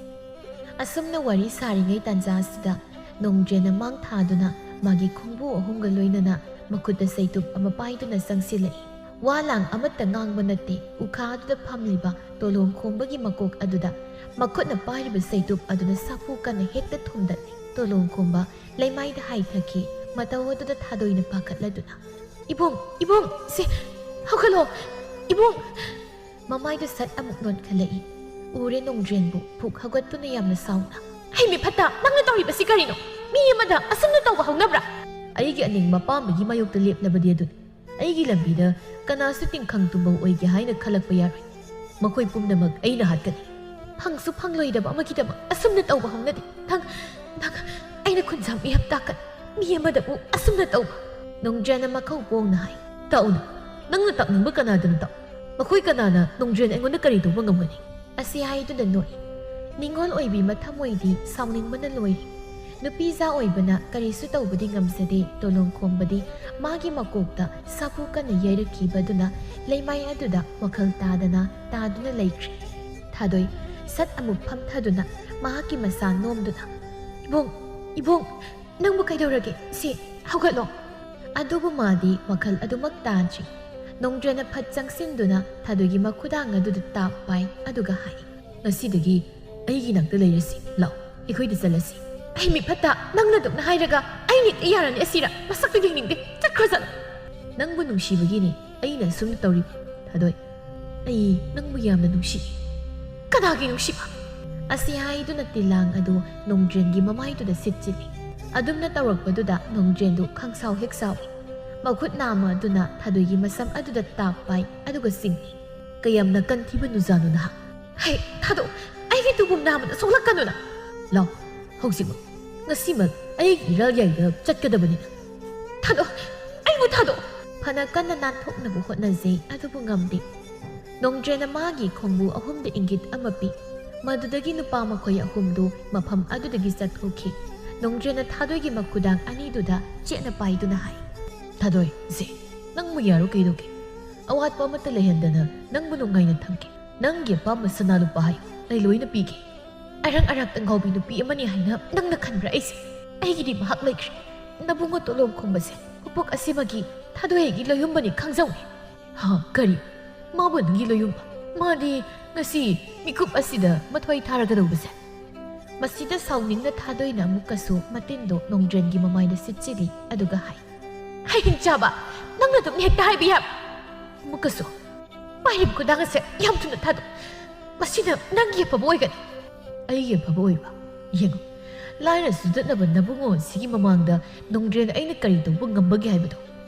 ꯑꯁꯨꯝꯅ ꯋꯥꯔꯤ ꯁꯥꯔꯤꯉꯩ ꯇꯥꯟꯖꯥ ꯑꯁꯤꯗ ꯅꯣꯡꯗ꯭ꯔꯦꯟꯅ ꯃꯥꯡ ꯊꯥꯗꯨꯅ ꯃꯥꯒꯤ ꯈꯣꯡꯕꯨ ꯑꯍꯨꯝꯒ ꯂꯣꯏꯅꯅ ꯃꯈꯨꯠꯇ ꯆꯩꯇꯨꯞ ꯑꯃ ꯄꯥꯏꯗꯨꯅ ꯆꯪꯁꯤꯜꯂꯛꯏ꯫ ꯋꯥ ꯂꯥꯡ ꯑꯃꯠꯇ ꯉꯥꯡꯕ ꯅꯠꯇꯦ꯫ ꯎꯈꯥ ꯑꯗꯨꯗ ꯐꯝꯂꯤꯕ ꯇꯣꯂꯣꯡ ꯈꯣꯝꯕꯒꯤ ꯃꯀꯣꯛ ꯑꯗꯨꯗ ꯃꯈꯨꯠꯅ ꯄꯥꯏꯔꯤꯕ ꯆꯩꯇꯨꯞ ꯑꯗꯨꯅ ꯁꯥꯐꯨ ꯀꯟꯅ ꯍꯦꯛꯇ ꯊꯣꯝꯗꯠꯂꯤ꯫ ꯇꯣꯂꯣꯡ ꯈꯣꯝꯕ ꯂꯩꯃꯥꯏꯗ ꯍꯥꯏꯊꯈꯤ꯫ ꯃꯇꯧ ꯑꯗꯨꯗ ꯊꯥꯗꯣꯏꯅ ꯄꯥꯈꯠꯂꯗꯨꯅ, "ꯏꯕꯨꯡ, ꯏꯕꯨꯡ, ꯁꯦ, ꯍꯧꯒꯠꯂꯣ, ꯏꯕꯨꯡ!" ꯃꯃꯥꯏꯗꯨ ꯁꯠ ꯑꯃꯨꯛ ꯅꯣꯟꯈꯠꯂꯛꯏ꯫ ꯎꯔꯦ ꯅꯣꯡꯗ꯭ꯔꯦꯟꯕꯨ ꯐꯨꯛ ꯍꯧꯒꯠꯇꯨꯅ ꯌꯥꯝꯅ ꯁꯥꯎꯅ꯫ "ꯍꯩ ꯃꯤ ꯐꯠꯇ, ꯅꯪꯅ ꯇꯧꯔꯤꯕꯁꯤ ꯀꯔꯤꯅꯣ? ꯃꯤ ꯑꯃꯗ ꯑꯁꯨꯝꯅ ꯇꯧꯕ ꯍꯧꯅꯕ꯭ꯔꯥ?" "ꯑꯩꯒꯤ ꯑꯅꯤꯡꯕ ꯄꯥꯝꯕꯒꯤ ꯃꯥꯌꯣꯛꯇ ꯂꯦꯞꯂꯕꯗꯤ ꯑꯗꯨꯅꯤ꯫ ꯑꯩꯒꯤ ꯂꯝꯕꯤꯗ ꯀꯅꯥꯁꯨ ꯇꯤꯡꯈꯪ ꯇꯨꯝꯕ ꯑꯣꯏꯒꯦ ꯍꯥꯏꯅ ꯈꯜꯂꯛꯄ ꯌꯥꯔꯣꯏ꯫ ꯃꯈꯣꯏ ꯄꯨꯝꯅꯃꯛ ꯑꯩꯅ ꯍꯥꯠꯀꯅꯤ꯫" "ꯐꯪꯁꯨ ꯐꯪꯂꯣꯏꯗꯕ ꯑꯃꯒꯤꯗꯃꯛ ꯑꯁꯨꯝꯅ ꯇꯧꯕ ꯍꯧꯅꯗꯦ꯫ ꯅꯪ, ꯅꯪ, ꯑꯩꯅ ꯈꯨꯟꯖꯥ ꯃꯤꯌꯥꯝ ꯇꯥꯛꯀꯅꯤ꯫ ꯃꯤ ꯑꯃꯗꯕꯨ ꯑꯁꯨꯝꯅ ꯇꯧꯕ꯫" ꯅꯣꯡꯗ꯭ꯔꯦꯟꯅ ꯃꯈꯧ ꯄꯣꯡꯅ ꯍꯥꯏ, "ꯇꯥꯛꯎꯅ, ꯅꯪꯅ ꯇꯥꯛꯅꯤꯡꯕ ꯀꯅꯥꯗꯅꯣ ꯇꯥꯛꯎ꯫ ꯃꯈꯣꯏ ꯀꯅꯥꯅ ꯅꯣꯡꯗ꯭ꯔꯦꯟ ꯑꯩꯉꯣꯟꯗ ꯀꯔꯤ ꯇꯧꯕ ꯉꯝꯒꯅꯤ?" ꯑꯁꯤ ꯍꯥꯏꯗꯨꯅ ꯅꯣꯛꯏ꯫ ꯅꯤꯡꯉꯣꯜ ꯑꯣꯏꯕꯤ ꯃꯊꯃꯣꯏꯗꯤ ꯁꯥꯎꯅꯤꯡꯕꯅ ꯂꯣꯏꯔꯤ꯫ ꯅꯨꯄꯤꯖꯥ ꯑꯣꯏꯕꯅ ꯀꯔꯤꯁꯨ ꯇꯧꯕꯗꯤ ꯉꯝꯖꯗꯦ꯫ ꯇꯣꯂꯣꯡ ꯈꯣꯝꯕꯗꯤ ꯃꯥꯒꯤ ꯃꯀꯣꯛꯇ ꯁꯥꯐꯨ ꯀꯟꯅ ꯌꯩꯔꯛꯈꯤꯕꯗꯨꯅ ꯂꯩꯃꯥꯏ ꯑꯗꯨꯗ ꯋꯥꯈꯜ ꯇꯥꯗꯅ ꯇꯥꯗꯨꯅ ꯂꯩꯈ꯭ꯔꯦ꯫ ꯊꯥꯗꯣꯏ, ꯁꯠ ꯑꯃꯨꯛ ꯐꯝꯊꯗꯨꯅ ꯃꯍꯥꯛꯀꯤ ꯃꯁꯥ ꯅꯣꯝꯗꯨꯅ, "ꯏꯕꯨꯡ, ꯏꯕꯨꯡ, ꯅꯪꯕꯨ ꯀꯩꯗꯧꯔꯒꯦ? ꯁꯤ, ꯍꯧꯒꯠꯂꯣ!" ꯑꯗꯨꯕꯨ ꯃꯥꯗꯤ ꯋꯥꯈꯜ ꯑꯗꯨꯃꯛ ꯇꯥꯗ꯭ꯔꯤ꯫ ꯅꯣꯡꯗ꯭ꯔꯦꯟꯅ ꯐꯠ ꯆꯪꯁꯤꯟꯗꯨꯅ ꯊꯥꯗꯣꯏꯒꯤ ꯃꯈꯨꯗꯥꯡ ꯑꯗꯨꯗ ꯇꯥꯞ ꯄꯥꯏ, ꯑꯗꯨꯒ ꯍꯥꯏ, "ꯉꯁꯤꯗꯒꯤ ꯑꯩꯒꯤ ꯅꯥꯛꯇ ꯂꯩꯔꯁꯤ, ꯂꯥꯛꯑꯣ, ꯑꯩꯈꯣꯏꯗ ꯆꯠꯂꯁꯤ꯫" "ꯑꯩ ꯃꯤꯐꯠꯇ, ꯅꯪꯅ ꯑꯗꯨꯝꯅ ꯍꯥꯏꯔꯒ ꯑꯩ ꯃꯤꯠꯇ ꯌꯥꯔꯅꯤ ꯑꯁꯤꯔ? ꯃꯁꯛꯇꯨ ꯌꯦꯡꯅꯤꯡꯗꯦ, ꯆꯠꯈ꯭ꯔꯣ ꯆꯠꯂꯣ!" "ꯅꯪꯕꯨ ꯅꯨꯡꯁꯤꯕꯒꯤꯅꯤ ꯑꯩꯅ ꯑꯁꯨꯝꯅ ꯇꯧꯔꯤꯕ, ꯊꯥꯗꯣꯏ꯫ ꯑꯩ ꯅꯪꯕꯨ ꯌꯥꯝꯅ ꯅꯨꯡꯁꯤ꯫" "ꯀꯅꯥꯒꯤ ꯅꯨꯡꯁꯤꯕ?" ꯑꯁꯤ ꯍꯥꯏꯗꯨꯅ ꯇꯤꯂꯥꯡ ꯑꯗꯨ ꯅꯣꯡꯗ꯭ꯔꯦꯟꯒꯤ ꯃꯃꯥꯏꯗꯨꯗ ꯁꯤꯠꯆꯤꯜꯂꯤ꯫ ꯑꯗꯨꯝꯅ ꯇꯧꯔꯛꯄꯗꯨꯗ ꯅꯣꯡꯗ꯭ꯔꯦꯟꯗꯨ ꯈꯪꯁꯥꯎ ꯍꯦꯛ ꯁꯥꯎꯏ꯫ ꯃꯈꯨꯠ ꯅꯥꯝꯃ ꯑꯗꯨꯅ ꯊꯥꯗꯣꯏꯒꯤ ꯃꯁꯝ ꯑꯗꯨꯗ ꯇꯥꯞ ꯄꯥꯏ, ꯑꯗꯨꯒ ꯆꯤꯡꯏ꯫ "ꯀꯌꯥꯝꯅ ꯀꯟꯊꯤꯕ ꯅꯨꯖꯥꯅꯣ ꯅꯍꯥꯛ!" "ꯍꯦ, ꯊꯥꯗꯣꯛ! ꯑꯩꯒꯤ ꯇꯨꯕꯨꯝ ꯅꯥꯝꯃꯗ ꯁꯣꯛꯂꯛꯀꯅꯨꯅ!" "ꯂꯥꯎ, ꯍꯧꯖꯤꯛꯃꯛ, ꯉꯁꯤꯃꯛ ꯑꯩꯒꯤ ꯏꯔꯥꯜ ꯌꯥꯏꯗ ꯆꯠꯀꯗꯕꯅꯤ ꯅꯪ!" "ꯊꯥꯗꯣꯛ! ꯑꯩꯕꯨ ꯊꯥꯗꯣꯛ!" ꯐꯅ ꯀꯟꯅ ꯅꯥꯟꯊꯣꯛꯅꯕ ꯍꯣꯠꯅꯖꯩ, ꯑꯗꯨꯕꯨ ꯉꯝꯗꯦ꯫ ꯅꯣꯡꯗ꯭ꯔꯦꯟꯅ ꯃꯥꯒꯤ ꯈꯣꯡꯕꯨ ꯑꯍꯨꯝꯗ ꯏꯪꯒꯤꯠ ꯑꯃ ꯄꯤ꯫ ꯃꯗꯨꯗꯒꯤ ꯅꯨꯄꯥ ꯃꯈꯣꯏ ꯑꯍꯨꯝꯗꯨ ꯃꯐꯝ ꯑꯗꯨꯗꯒꯤ ꯆꯠꯊꯣꯛꯈꯤ꯫ ꯅꯣꯡꯗ꯭ꯔꯦꯟꯅ ꯊꯥꯗꯣꯏꯒꯤ ꯃꯈꯨꯗꯥꯡ ꯑꯅꯤꯗꯨꯗ ꯆꯦꯠꯅ ꯄꯥꯏꯗꯨꯅ ꯍꯥꯏ, "ꯊꯥꯗꯣꯏ, ꯁꯦ, ꯅꯪꯕꯨ ꯌꯥꯔꯣ ꯀꯩꯗꯧꯒꯦ? ꯑꯋꯥꯠꯄ ꯑꯃꯠꯇ ꯂꯩꯍꯟꯗꯅ ꯅꯪꯕꯨ ꯅꯨꯡꯉꯥꯏꯅ ꯊꯝꯒꯦ꯫ ꯅꯪꯒꯤ ꯑꯄꯥꯝꯕ ꯁꯅꯥ ꯂꯨꯄꯥ ꯍꯥꯏꯌꯨ, ꯑꯩ ꯂꯣꯏꯅ ꯄꯤꯒꯦ꯫" "ꯑꯔꯪ ꯑꯔꯥꯛꯇ ꯉꯥꯎꯕꯤ ꯅꯨꯄꯤ ꯑꯃꯅꯤ ꯍꯥꯏꯅ ꯅꯪꯅ ꯈꯟꯕ꯭ꯔꯥ ꯑꯩꯁꯦ? ꯑꯩꯒꯤꯗꯤ ꯃꯍꯥꯛ ꯂꯩꯈ꯭ꯔꯦ꯫ ꯅꯕꯨꯡꯉꯣ ꯇꯣꯂꯣꯝ ꯈꯣꯝꯕꯁꯦ ꯄꯨꯄꯨꯛ ꯑꯁꯤꯃꯒꯤ ꯊꯥꯗꯣꯏꯒꯤ ꯂꯣꯌꯨꯝꯕꯅꯤ ꯈꯪꯖꯧꯅꯦ꯫" "ꯍꯥ, ꯀꯔꯤ? ꯃꯥꯕꯨ ꯅꯪꯒꯤ ꯂꯣꯌꯨꯝꯕ? ꯃꯥꯗꯤ ꯉꯁꯤ ꯃꯤꯀꯨꯞ ꯑꯁꯤꯗ ꯃꯊ꯭ꯋꯥꯏ ꯊꯥꯔꯒꯗꯧꯕꯁꯦ?" ꯃꯁꯤꯗ ꯁꯥꯎꯅꯤꯡꯅ ꯊꯥꯗꯣꯏꯅ ꯑꯃꯨꯛꯀꯁꯨ ꯃꯇꯤꯟꯗꯨ ꯅꯣꯡꯗ꯭ꯔꯦꯟꯒꯤ ꯃꯃꯥꯏꯗ ꯁꯤꯠꯆꯤꯜꯂꯤ, ꯑꯗꯨꯒ ꯍꯥꯏ, "ꯍꯌꯤꯡ ꯆꯥꯕ! ꯅꯪꯅ ꯑꯗꯨꯝ ꯍꯦꯛꯇ ꯍꯥꯏꯕ ꯌꯥꯕ!" ꯑꯃꯨꯛꯀꯁꯨ, "ꯄꯥꯏꯔꯤꯕ ꯈꯨꯗꯥꯡ ꯑꯁꯦ ꯌꯥꯝ ꯊꯨꯅ ꯊꯥꯗꯣꯛ꯫ ꯃꯁꯤꯅ ꯅꯪꯒꯤ ꯑꯐꯕ ꯑꯣꯏꯒꯅꯤ꯫" "ꯑꯩꯒꯤ ꯑꯐꯕ ꯑꯣꯏꯕ? ꯌꯦꯡꯉꯨ, ꯂꯥꯏꯔ ꯆꯨꯗꯠꯅꯕ ꯅꯕꯨꯡꯉꯣ ꯑꯁꯤꯒꯤ ꯃꯃꯥꯡꯗ ꯅꯣꯡꯗ꯭ꯔꯦꯟ ꯑꯩꯅ ꯀꯔꯤ ꯇꯧꯕ ꯉꯝꯕꯒꯦ ꯍꯥꯏꯕꯗꯣ?"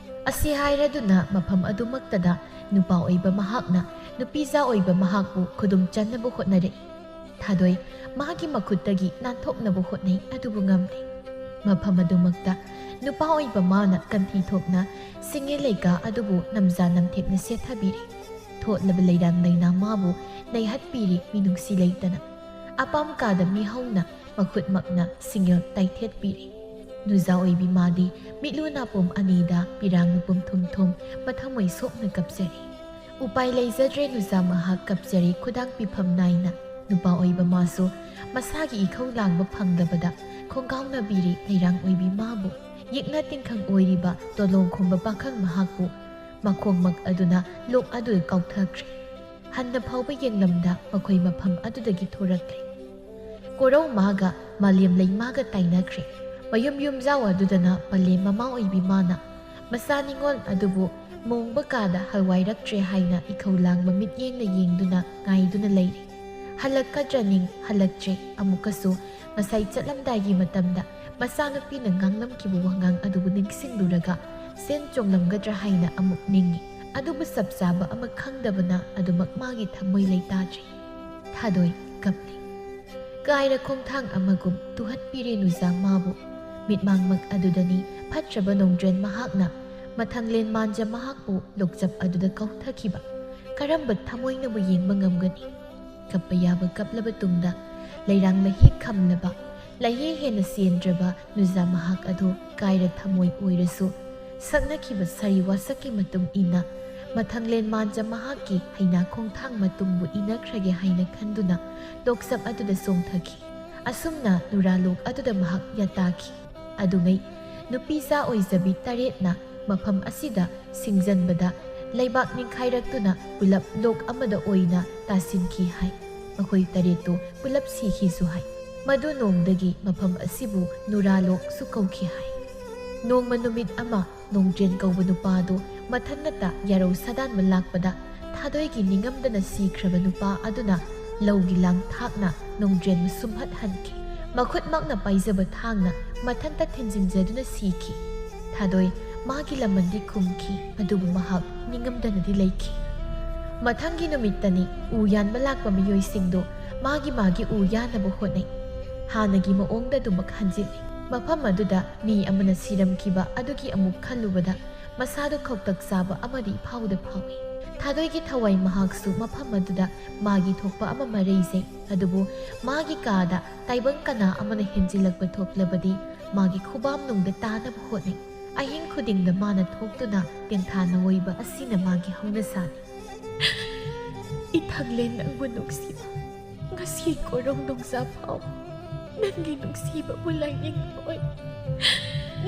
ꯑꯁꯤ ꯍꯥꯏꯔꯗꯨꯅ ꯃꯐꯝ ꯑꯗꯨꯃꯛꯇꯗ ꯅꯨꯄꯥ ꯑꯣꯏꯕ ꯃꯍꯥꯛꯅ ꯅꯨꯄꯤꯖꯥ ꯑꯣꯏꯕ ꯃꯍꯥꯛꯄꯨ ꯈꯨꯗꯨꯝ ꯆꯟꯅꯕ ꯍꯣꯠꯅꯔꯛꯏ꯫ ꯊꯥꯗꯣꯏ ꯃꯥꯒꯤ ꯃꯈꯨꯠꯇꯒꯤ ꯅꯥꯟꯊꯣꯛꯅꯕ ꯍꯣꯠꯅꯩ, ꯑꯗꯨꯕꯨ ꯉꯝꯗꯦ꯫ ꯃꯐꯝ ꯑꯗꯨꯃꯛꯇ ꯅꯨꯄꯥ ꯑꯣꯏꯕ ꯃꯥꯅ ꯀꯟꯊꯤ ꯊꯣꯛꯅ ꯁꯤꯡꯉꯦ ꯂꯩꯀꯥ ꯑꯗꯨꯕꯨ ꯅꯝꯖꯥ ꯅꯝꯊꯦꯛꯅ ꯁꯦꯠꯊꯕꯤꯔꯤ꯫ ꯊꯣꯠꯂꯕ ꯂꯩꯔꯥꯡ ꯂꯩꯅꯥ ꯃꯥꯕꯨ ꯅꯩꯍꯠꯄꯤꯔꯤ ꯃꯤꯅꯨꯡꯁꯤ ꯂꯩꯇꯅ꯫ ꯑꯄꯥꯝ ꯀꯥꯗ ꯃꯤꯍꯧꯅ ꯃꯈꯨꯠꯃꯛꯅ ꯁꯤꯡꯒꯦꯜ ꯇꯥꯏꯊꯦꯠꯄꯤꯔꯤ꯫ ꯅꯨꯖꯥ ꯑꯣꯏꯕꯤ ꯃꯥꯗꯤ ꯃꯤꯠꯂꯨ ꯅꯥꯄꯨꯝ ꯑꯅꯤꯗ ꯄꯤꯔꯥꯡ ꯅꯨꯄꯨꯝ ꯊꯨꯝ ꯊꯨꯝ ꯃꯊꯃꯣꯏ ꯁꯣꯛꯅ ꯀꯞꯆꯔꯤ꯫ ꯎꯄꯥꯏ ꯂꯩꯖꯗ꯭ꯔꯦ ꯅꯨꯖꯥ ꯃꯍꯥꯛ ꯀꯞꯆꯔꯤ ꯈꯨꯗꯥꯡ ꯄꯤꯐꯝ ꯅꯥꯏꯅ꯫ ꯅꯨꯄꯥ ꯑꯣꯏꯕ ꯃꯥꯁꯨ ꯃꯁꯥꯒꯤ ꯏꯈꯧ ꯂꯥꯡꯕ ꯐꯪꯗꯕꯗ ꯈꯣꯡꯒꯥꯎꯅꯕꯤꯔꯤ ꯂꯩꯔꯥꯡ ꯑꯣꯏꯕꯤ ꯃꯥꯕꯨ꯫ ꯌꯦꯛꯅ ꯇꯤꯟꯈꯪ ꯑꯣꯏꯔꯤꯕ ꯇꯣꯂꯣꯡ ꯈꯣꯝꯕ ꯄꯥꯈꯪ ꯃꯍꯥꯛꯄꯨ ꯃꯈꯣꯡꯃꯛ ꯑꯗꯨꯅ ꯂꯣꯛ ꯑꯗꯨꯗ ꯀꯥꯎꯊꯈ꯭ꯔꯦ꯫ ꯍꯟꯅ ꯐꯥꯎꯕ ꯌꯦꯡꯂꯝꯗ ꯃꯈꯣꯏ ꯃꯐꯝ ꯑꯗꯨꯗꯒꯤ ꯊꯣꯔꯛꯂꯦ꯫ ꯀꯣꯔꯧ ꯃꯥꯒ ꯃꯥꯂꯦꯝ ꯂꯩꯃꯥꯒ ꯇꯥꯏꯅꯈ꯭ꯔꯦ꯫ ꯃꯌꯨꯝ ꯌꯨꯝꯖꯥꯎ ꯑꯗꯨꯗꯅ ꯄꯂꯦꯝ ꯃꯃꯥ ꯑꯣꯏꯕꯤ ꯃꯥꯅ ꯃꯆꯥ ꯅꯤꯉꯣꯜ ꯑꯗꯨꯕꯨ ꯃꯣꯡꯕ ꯀꯥꯗ ꯍꯜꯋꯥꯏꯔꯛꯇ꯭ꯔꯦ ꯍꯥꯏꯅ ꯏꯈꯧ ꯂꯥꯡꯕ ꯃꯤꯠꯌꯦꯡꯅ ꯌꯦꯡꯗꯨꯅ ꯉꯥꯏꯗꯨꯅ ꯂꯩꯔꯤ꯫ ꯍꯜꯂꯛꯀꯗ꯭ꯔ ꯅꯤꯡ ꯍꯜꯂꯛꯇ꯭ꯔꯦ꯫ ꯑꯃꯨꯛꯀꯁꯨ ꯉꯁꯥꯏ ꯆꯠꯂꯝꯗꯥꯏꯒꯤ ꯃꯇꯝꯗ ꯃꯆꯥꯅꯨꯄꯤꯅ ꯉꯥꯡꯂꯝꯈꯤꯕ ꯋꯥꯉꯥꯡ ꯑꯗꯨꯕꯨ ꯅꯤꯡꯁꯤꯡꯂꯨꯔꯒ ꯁꯦꯟ ꯆꯣꯡꯂꯝꯒꯗ꯭ꯔꯥ ꯍꯥꯏꯅ ꯑꯃꯨꯛ ꯅꯤꯡꯏ꯫ ꯑꯗꯨꯕꯨ ꯆꯞ ꯆꯥꯕ ꯑꯃ ꯈꯪꯗꯕꯅ ꯑꯗꯨꯃꯛ ꯃꯥꯒꯤ ꯊꯃꯣꯏ ꯂꯩꯇꯥꯗ꯭ꯔꯤ꯫ ꯊꯥꯗꯣꯏ ꯀꯞꯂꯤ꯫ ꯀꯥꯏꯔ ꯈꯣꯡꯊꯥꯡ ꯑꯃꯒꯨꯝ ꯇꯨꯍꯠꯄꯤꯔꯦ ꯅꯨꯖꯥ ꯃꯥꯕꯨ꯫ ꯃꯤꯠꯃꯥꯡꯃꯛ ꯑꯗꯨꯗꯅꯤ ꯐꯠꯇ꯭ꯔꯕ ꯅꯣꯡꯗ꯭ꯔꯦꯟ ꯃꯍꯥꯛꯅ ꯃꯊꯪꯂꯦꯟ ꯃꯥꯟꯖ ꯃꯍꯥꯛꯄꯨ ꯂꯣꯛꯆꯞ ꯑꯗꯨꯗ ꯀꯧꯊꯈꯤꯕ꯫ ꯀꯔꯝꯕ ꯊꯃꯣꯏꯅꯕꯨ ꯌꯦꯡꯕ ꯉꯝꯒꯅꯤ? ꯀꯞꯄ ꯌꯥꯕ ꯀꯞꯂꯕ ꯇꯨꯡꯗ ꯂꯩꯔꯥꯡ ꯃꯍꯤ ꯈꯝꯂꯕ, ꯂꯩꯍꯤ ꯍꯦꯟꯅ ꯆꯦꯟꯗ꯭ꯔꯕ ꯅꯨꯖꯥ ꯃꯍꯥꯛ ꯑꯗꯨ ꯀꯥꯏꯔ ꯊꯃꯣꯏ ꯑꯣꯏꯔꯁꯨ ꯁꯛꯅꯈꯤꯕ ꯁꯥꯔꯤ ꯋꯥꯁꯛꯀꯤ ꯃꯇꯨꯡ ꯏꯟꯅ ꯃꯊꯪꯂꯦꯟ ꯃꯥꯟꯖ ꯃꯍꯥꯛꯀꯤ ꯍꯩꯅꯥ ꯈꯣꯡꯊꯥꯡ ꯃꯇꯨꯡꯕꯨ ꯏꯟꯅꯈ꯭ꯔꯒꯦ ꯍꯥꯏꯅ ꯈꯟꯗꯨꯅ ꯂꯣꯛꯆꯞ ꯑꯗꯨꯗ ꯆꯣꯡꯊꯈꯤ꯫ ꯑꯁꯨꯝꯅ ꯅꯨꯔꯥꯂꯣꯛ ꯑꯗꯨꯗ ꯃꯍꯥꯛ ꯌꯥꯇꯥꯈꯤ꯫ ꯑꯗꯨꯉꯩ ꯅꯨꯄꯤꯆꯥ ꯑꯣꯏꯖꯕꯤ ꯇꯔꯦꯠꯅ ꯃꯐꯝ ꯑꯁꯤꯗ ꯁꯤꯡꯖꯟꯕꯗ ꯂꯩꯕꯥꯛ ꯅꯤꯡꯈꯥꯏꯔꯛꯇꯨꯅ ꯄꯨꯂꯞ ꯂꯣꯛ ꯑꯃꯗ ꯑꯣꯏꯅ ꯇꯥꯁꯤꯟꯈꯤ ꯍꯥꯏ꯫ ꯃꯈꯣꯏ ꯇꯔꯦꯠꯇꯨ ꯄꯨꯂꯞ ꯁꯤꯈꯤꯁꯨ ꯍꯥꯏ꯫ ꯃꯗꯨ ꯅꯣꯡꯗꯒꯤ ꯃꯐꯝ ꯑꯁꯤꯕꯨ ꯅꯨꯔꯥꯂꯣꯛꯁꯨ ꯀꯧꯈꯤ ꯍꯥꯏ꯫ ꯅꯣꯡꯃ ꯅꯨꯃꯤꯠ ꯑꯃ ꯅꯣꯡꯗ꯭ꯔꯦꯟ ꯀꯧꯕ ꯅꯨꯄꯥ ꯑꯗꯨ ꯃꯊꯟꯅꯇ ꯌꯥꯔꯧ ꯁꯥꯗꯥꯟꯕ ꯂꯥꯛꯄꯗ ꯊꯥꯗꯣꯏꯒꯤ ꯅꯤꯡꯉꯝꯗꯅ ꯁꯤꯈ꯭ꯔꯕ ꯅꯨꯄꯥ ꯑꯗꯨꯅ ꯂꯧꯒꯤ ꯂꯥꯡ ꯊꯥꯛꯅ ꯅꯣꯡꯗ꯭ꯔꯦꯟꯕꯨ ꯁꯨꯝꯍꯠꯍꯟꯈꯤ꯫ ꯃꯈꯨꯠꯃꯛꯅ ꯄꯥꯏꯖꯕ ꯊꯥꯡꯅ ꯃꯊꯟꯇ ꯊꯤꯟꯖꯤꯟꯖꯗꯨꯅ ꯁꯤꯈꯤ꯫ ꯊꯥꯗꯣꯏ ꯃꯥꯒꯤ ꯂꯃꯟꯗꯤ ꯈꯨꯝꯈꯤ, ꯑꯗꯨꯕꯨ ꯃꯍꯥꯛ ꯅꯤꯡꯉꯝꯗꯅꯗꯤ ꯂꯩꯈꯤ꯫ ꯃꯊꯪꯒꯤ ꯅꯨꯃꯤꯠꯇꯅꯤ ꯎ ꯌꯥꯟꯕ ꯂꯥꯛꯄ ꯃꯤꯑꯣꯏꯁꯤꯡꯗꯨ ꯃꯥꯒꯤ ꯃꯥꯒꯤ ꯎ ꯌꯥꯟꯅꯕ ꯍꯣꯠꯅꯩ꯫ ꯍꯥꯟꯅꯒꯤ ꯃꯑꯣꯡꯗ ꯑꯗꯨꯃꯛ ꯍꯟꯖꯤꯜꯂꯤ꯫ ꯃꯐꯝ ꯑꯗꯨꯗ ꯃꯤ ꯑꯃꯅ ꯁꯤꯔꯝꯈꯤꯕ ꯑꯗꯨꯒꯤ ꯑꯃꯨꯛ ꯈꯜꯂꯨꯕꯗ ꯃꯁꯥꯗꯨ ꯈꯧꯇꯛ ꯆꯥꯕ ꯑꯃꯗꯤ ꯏꯐꯥꯎꯗ ꯐꯥꯎꯏ꯫ ꯊꯥꯗꯣꯏꯒꯤ ꯊꯋꯥꯏ ꯃꯍꯥꯛꯁꯨ ꯃꯐꯝ ꯑꯗꯨꯗ ꯃꯥꯒꯤ ꯊꯣꯛꯄ ꯑꯃ ꯃꯔꯩꯖꯩ, ꯑꯗꯨꯕꯨ ꯃꯥꯒꯤ ꯀꯥꯗ ꯇꯥꯏꯕꯪ ꯀꯅꯥ ꯑꯃꯅ ꯍꯦꯟꯖꯤꯜꯂꯛꯄ ꯊꯣꯛꯂꯕꯗꯤ ꯃꯥꯒꯤ ꯈꯨꯕꯥꯝꯅꯨꯡꯗ ꯇꯥꯅꯕ ꯍꯣꯠꯅꯩ꯫ ꯑꯍꯤꯡ ꯈꯨꯗꯤꯡꯗ ꯃꯥꯅ ꯊꯣꯛꯇꯨꯅ ꯇꯦꯟꯊꯥꯅ ꯑꯣꯏꯕ ꯑꯁꯤꯅ ꯃꯥꯒꯤ ꯍꯧꯅꯁꯥꯅꯤ꯫ ꯏꯊꯪꯂꯦꯟ ꯅꯪꯕꯨ ꯅꯨꯡꯁꯤꯕ꯫ ꯉꯁꯤ ꯀꯣꯔꯧ ꯅꯣꯡꯖꯥ ꯐꯥꯎ ꯅꯪꯒꯤ ꯅꯨꯡꯁꯤꯕꯕꯨ ꯂꯥꯏꯅꯤꯡꯕ ꯑꯣꯏ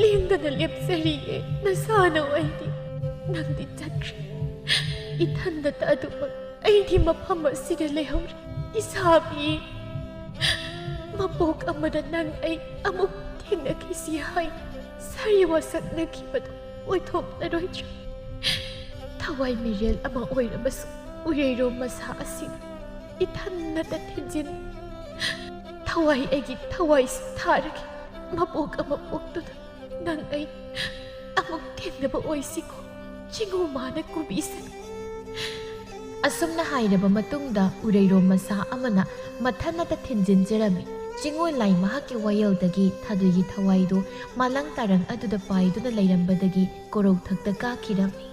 ꯂꯦꯡꯗꯅ ꯂꯦꯞꯆꯔꯤꯌꯦ꯫ ꯅꯁꯥꯅ ꯑꯩꯗꯤ ꯅꯪꯗꯤ ꯆꯠꯈ꯭ꯔꯦ꯫ ꯏꯊꯟꯗꯇ ꯑꯗꯨꯃꯛ ꯑꯩꯗꯤ ꯃꯐꯝ ꯑꯁꯤꯗ ꯂꯩꯍꯧꯔꯦ꯫ ꯏꯁꯥꯕꯤ, ꯃꯄꯣꯛ ꯑꯃꯗ ꯅꯪ ꯑꯩ ꯑꯃꯨꯛ ꯊꯦꯡꯅꯈꯤꯁꯤ ꯍꯥꯏꯅ ꯁꯥꯔꯤ ꯋꯥꯁꯛꯅꯈꯤꯕꯗꯨ ꯑꯣꯏꯊꯣꯛꯂꯔꯣꯏꯗ꯭ꯔꯥ? ꯊꯋꯥꯏ ꯃꯤꯔꯦꯜ ꯑꯃ ꯑꯣꯏꯔꯕꯁꯨ ꯎꯔꯩꯔꯣꯝ ꯃꯁꯥ ꯑꯁꯤꯅ ꯏꯊꯟꯅꯇ ꯊꯤꯟꯖꯤꯟ꯫ ꯊꯋꯥꯏ ꯑꯩꯒꯤ ꯊꯋꯥꯏꯁꯤ ꯊꯥꯔꯒꯦ꯫ ꯃꯄꯣꯛ ꯑꯃ ꯄꯣꯛꯇꯨꯅ ꯅꯪ ꯑꯩ ꯑꯃꯨꯛ ꯊꯦꯡꯅꯕ ꯑꯣꯏꯁꯤꯀꯣ꯫ ꯆꯤꯡꯉꯨ ꯃꯥꯅ ꯀꯨꯕꯤꯁꯅꯨ꯫ ꯑꯁꯨꯝꯅ ꯍꯥꯏꯔꯕ ꯃꯇꯨꯡꯗ ꯎꯔꯩꯔꯣꯝ ꯃꯁꯥ ꯑꯃꯅ ꯃꯊꯟꯅꯇ ꯊꯤꯟꯖꯤꯟꯖꯔꯝꯃꯤ꯫ ꯆꯤꯡꯉꯨ ꯂꯥꯏ ꯃꯍꯥꯛꯀꯤ ꯋꯥꯌꯦꯜꯗꯒꯤ ꯊꯥꯗꯣꯏꯒꯤ ꯊꯋꯥꯏꯗꯨ ꯃꯥꯂꯪ ꯇꯥꯔꯪ ꯑꯗꯨꯗ ꯄꯥꯏꯗꯨꯅ ꯂꯩꯔꯝꯕꯗꯒꯤ ꯀꯣꯔꯧꯊꯛꯇ ꯀꯥꯈꯤꯔꯝꯃꯤ꯫